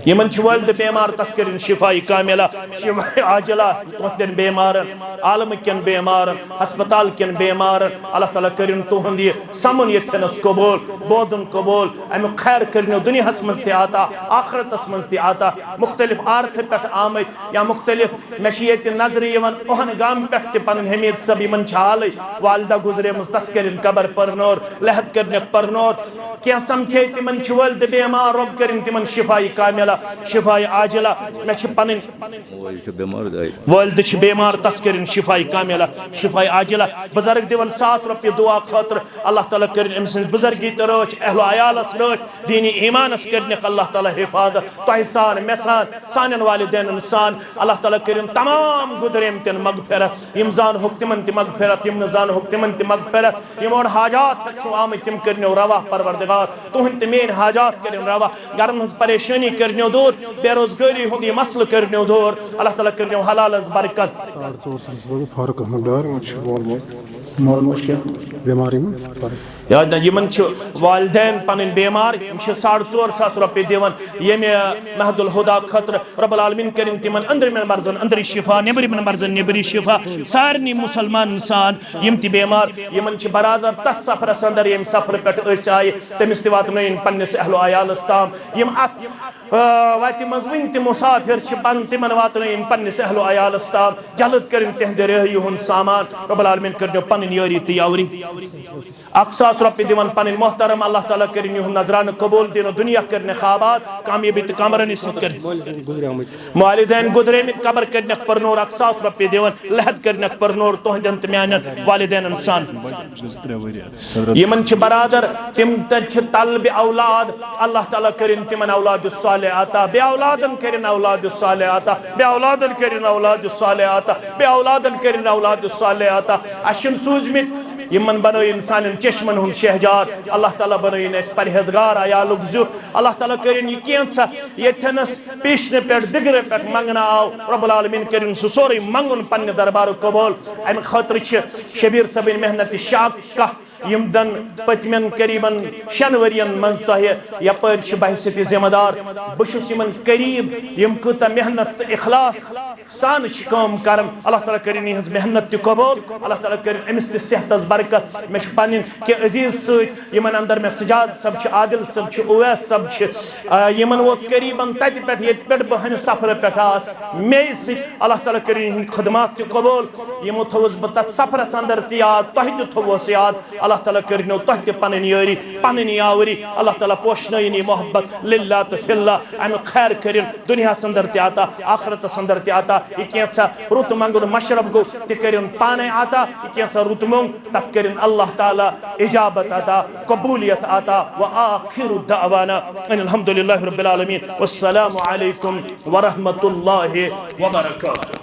یِمن چھِ والدٕ بیمار، تَس کٔرِن شفایہِ کاملہ، شفایہِ عاجلہ تُہنٛدٮ۪ن بیمارن، عالمہٕ کٮ۪ن بیمارن، ہسپتال کٮ۪ن بیمارن۔ اللہ تعالیٰ کٔرِن تُہُنٛد یہِ سَمُن ییٚتھٮ۪نَس قبول، بوزُن قبول، اَمیُک خیر کٔرِنو دُنیاہَس منٛز تہِ عطا، آخرتَس منٛز تہِ عطا۔ مُختٔلِف آرتھٕ پٮ۪ٹھ آمٕتۍ یا مُختٔلِف، مےٚ چھِ ییٚتہِ نظرِ یِوان اوہن گامہٕ پٮ۪ٹھ تہِ پَنٕنۍ حمید صٲب، یِمَن چھِ حالٕے، والدہ گُزریمٕژ، تَس کٔرِن قبر پُر نوٗر، لحد کٔرنَکھ پُر نوٗر۔ کینٛہہ سَمکھے، تِمَن چھِ والدٕ بیمار، رۄب کٔرِن تِمَن شفایہِ کاملہ، شفایہِ عاجلہ۔ مےٚ چھِ پَنٕنۍ والدٕ چھِ بیمار، تَس کٔرِن شفایہِ کاملہ، شفایہِ عاجلہ۔ بُزرگ دِوان ساس رۄپیہِ دُعا خٲطرٕ، اللہ تعالیٰ کٔرِن أمۍ سٕنٛز بُزرگی تہِ رٲچھ، اہل و عیالَس رٲچھ، دینی ایمانَس کٔرِنَکھ اللہ تعالیٰ حفاظت۔ تۄہہِ سان، مےٚ سان، سانٮ۪ن والدینَن سان۔ اللہ تعالیٰ کٔرِن تمام گُزریمتٮ۪ن مغفرت، یِم زانہوکھ تِمَن تہِ مغفرت، تِم نہٕ زانہوکھ تِمن تہِ مغفرت۔ یِمن حاجات ہٮ۪تھ چھِو آمٕتۍ تِم کٔرنیو روا پروردگار، تُہنٛد تہِ میٲنۍ حاجات کٔرِن روا، گرن ہٕنٛز پریشٲنی کٔرنیو دوٗر، بے روزگٲری ہُنٛد یہِ مسلہٕ کٔرنیو دوٗر، اللہ تعالیٰ کٔرنیو حلالس برکت۔ ساڑ ژور ساس رۄپیہِ فاروق احمد ڈار، وۄنۍ چھُ مول موج، مول موج کیٛاہ؟ بٮ۪مارِ منٛز۔ یا نہ، یِمن چھِ والدین پنٕنۍ بیمار، یِم چھِ ساڑ ژور ساس رۄپیہِ دِوان ییٚمہِ محد الہدا خٲطرٕ۔ رب العالمین کٔرِن تِمن أنٛدرِمٮ۪ن مرضن أنٛدری شفا، نیٚبرِمٮ۪ن مرضن نیٚبری شفا۔ سارنٕے مسلمانن سان یِم تہِ بیمار، یِمن چھِ برادر تتھ سفرس اندر، ییٚمہِ سفرٕ پٮ۪ٹھ أسۍ آیہِ، تٔمِس تہِ واتنٲیِن پننِس اہل و عیالس تام۔ یِم اتھ، آ، وتہِ منٛز وُنہِ تہِ مسافر چھِ، پن تِمن واتنٲیِن پننِس اہل و عیالس تام۔ جلد کٔرِن تِہنٛدِ رہٲیی ہُنٛد سامان۔ رب العالمین کٔرِنو پنٕنۍ یٲری تہٕ یاوری۔ اکھ ساس رۄپیہِ دِوان پنٕنۍ محترم، اللہ تعالیٰ کٔرِن یِہُنٛد نذرانہٕ قبول، دِنہٕ دُنیا کٔرنَکھ آباد، کامیٲبی تہٕ کامرٲنی سۭتۍ کٔرِن۔ والدین گُزریمٕتۍ قبر کٔرنَکھ پٔرنور، اکھ ساس رۄپیہِ دِوان، لحد کٔرنَکھ پٔرنور تُہنٛدٮ۪ن تہٕ میانٮ۪ن والدینن سان۔ یِمن چھِ برادر، تِم تہِ چھِ طلب اولاد، اللہ تعالیٰ کٔرِن تِمن اولاد صالح عطا، بے اولادن کٔرِن اولاد صالح عطا، بے اولادن کٔرِن اولاد صالح عطا، بے اولادن کٔرِن اولاد صالح عطا۔ اَسہِ چھِنہٕ سوٗزمٕتۍ، یِمن بنٲیِن سانٮ۪ن چشمن ہُنٛد شہجار۔ اللہ تعالیٰ بنٲیِن اَسہِ پرہیزگار عیالُک زیُٹھ۔ اللہ تعالیٰ کٔرِن یہِ کینٛژھا ییٚتھٮ۪نس پیشنہٕ پٮ۪ٹھ، دِگرٕ پٮ۪ٹھ منٛگنہٕ آو، رب العالمین کٔرِن سُہ سورُے منٛگُن پننہِ دربارُک قبول۔ اَمہِ خٲطرٕ چھِ شبیر صٲبٕنۍ محنت شاق کانٛہہ، یِم دن پٔتمٮ۪ن قریباً شٮ۪ن ؤرین منٛز تۄہہِ یپٲرۍ چھِ بحیثیت ذمہ دار۔ بہٕ چھُس یِمن قریب، یِم کۭژاہ محنت تہٕ اخلاص سان چھِ کٲم کران۔ اللہ تعالیٰ کٔرِن یِہٕنٛز محنت تہِ قبول، اللہ تعالیٰ کٔرِن أمِس تہِ صحتس برکت۔ مےٚ چھُ پنٕنۍ کینٛہہ عزیز سۭتۍ، یِمن اندر مےٚ سجاد صٲب چھِ، عادل صٲب چھِ، اویس صٲب چھِ، آ، یِمن ووت قریباً تتہِ پٮ۪ٹھ، ییٚتہِ پٮ۪ٹھ بہٕ ہُمہِ سفرٕ پٮ۪ٹھ آس، مے سۭتۍ۔ اللہ تعالیٰ کٔرِن یِہٕنٛدۍ خدمات تہِ قبول۔ یِمو تھوٚوُس بہٕ تتھ سفرس اندر تہِ یاد، تۄہہِ تہِ تھوٚوُس یاد۔ اللہ تعالیٰ کٔرِنو تۄہہِ تہِ پنٕنۍ یٲری، پنٕنۍ یاوری۔ اللہ تعالیٰ پوشنٲیِن یہِ محبت للہ تہٕ فی اللہ۔ امیُک خیر کٔرِن دُنیاہَس اندر تہِ عطا، آخرتَس اندر تہِ عطا۔ یہِ کینٛژھا رُت منٛگُن مشرب گوٚو، تہِ کٔرِن پانَے عطا۔ یہِ کینٛژھا رُت موٚنگ، تَتھ کٔرِن اللہ تعالیٰ اجابت عطا، قبولیت عطا۔ وآخر دعوانا ان الحمد للہ رب العالمین۔ والسلام علیکم ورحمۃ اللہ وبرکاتہ۔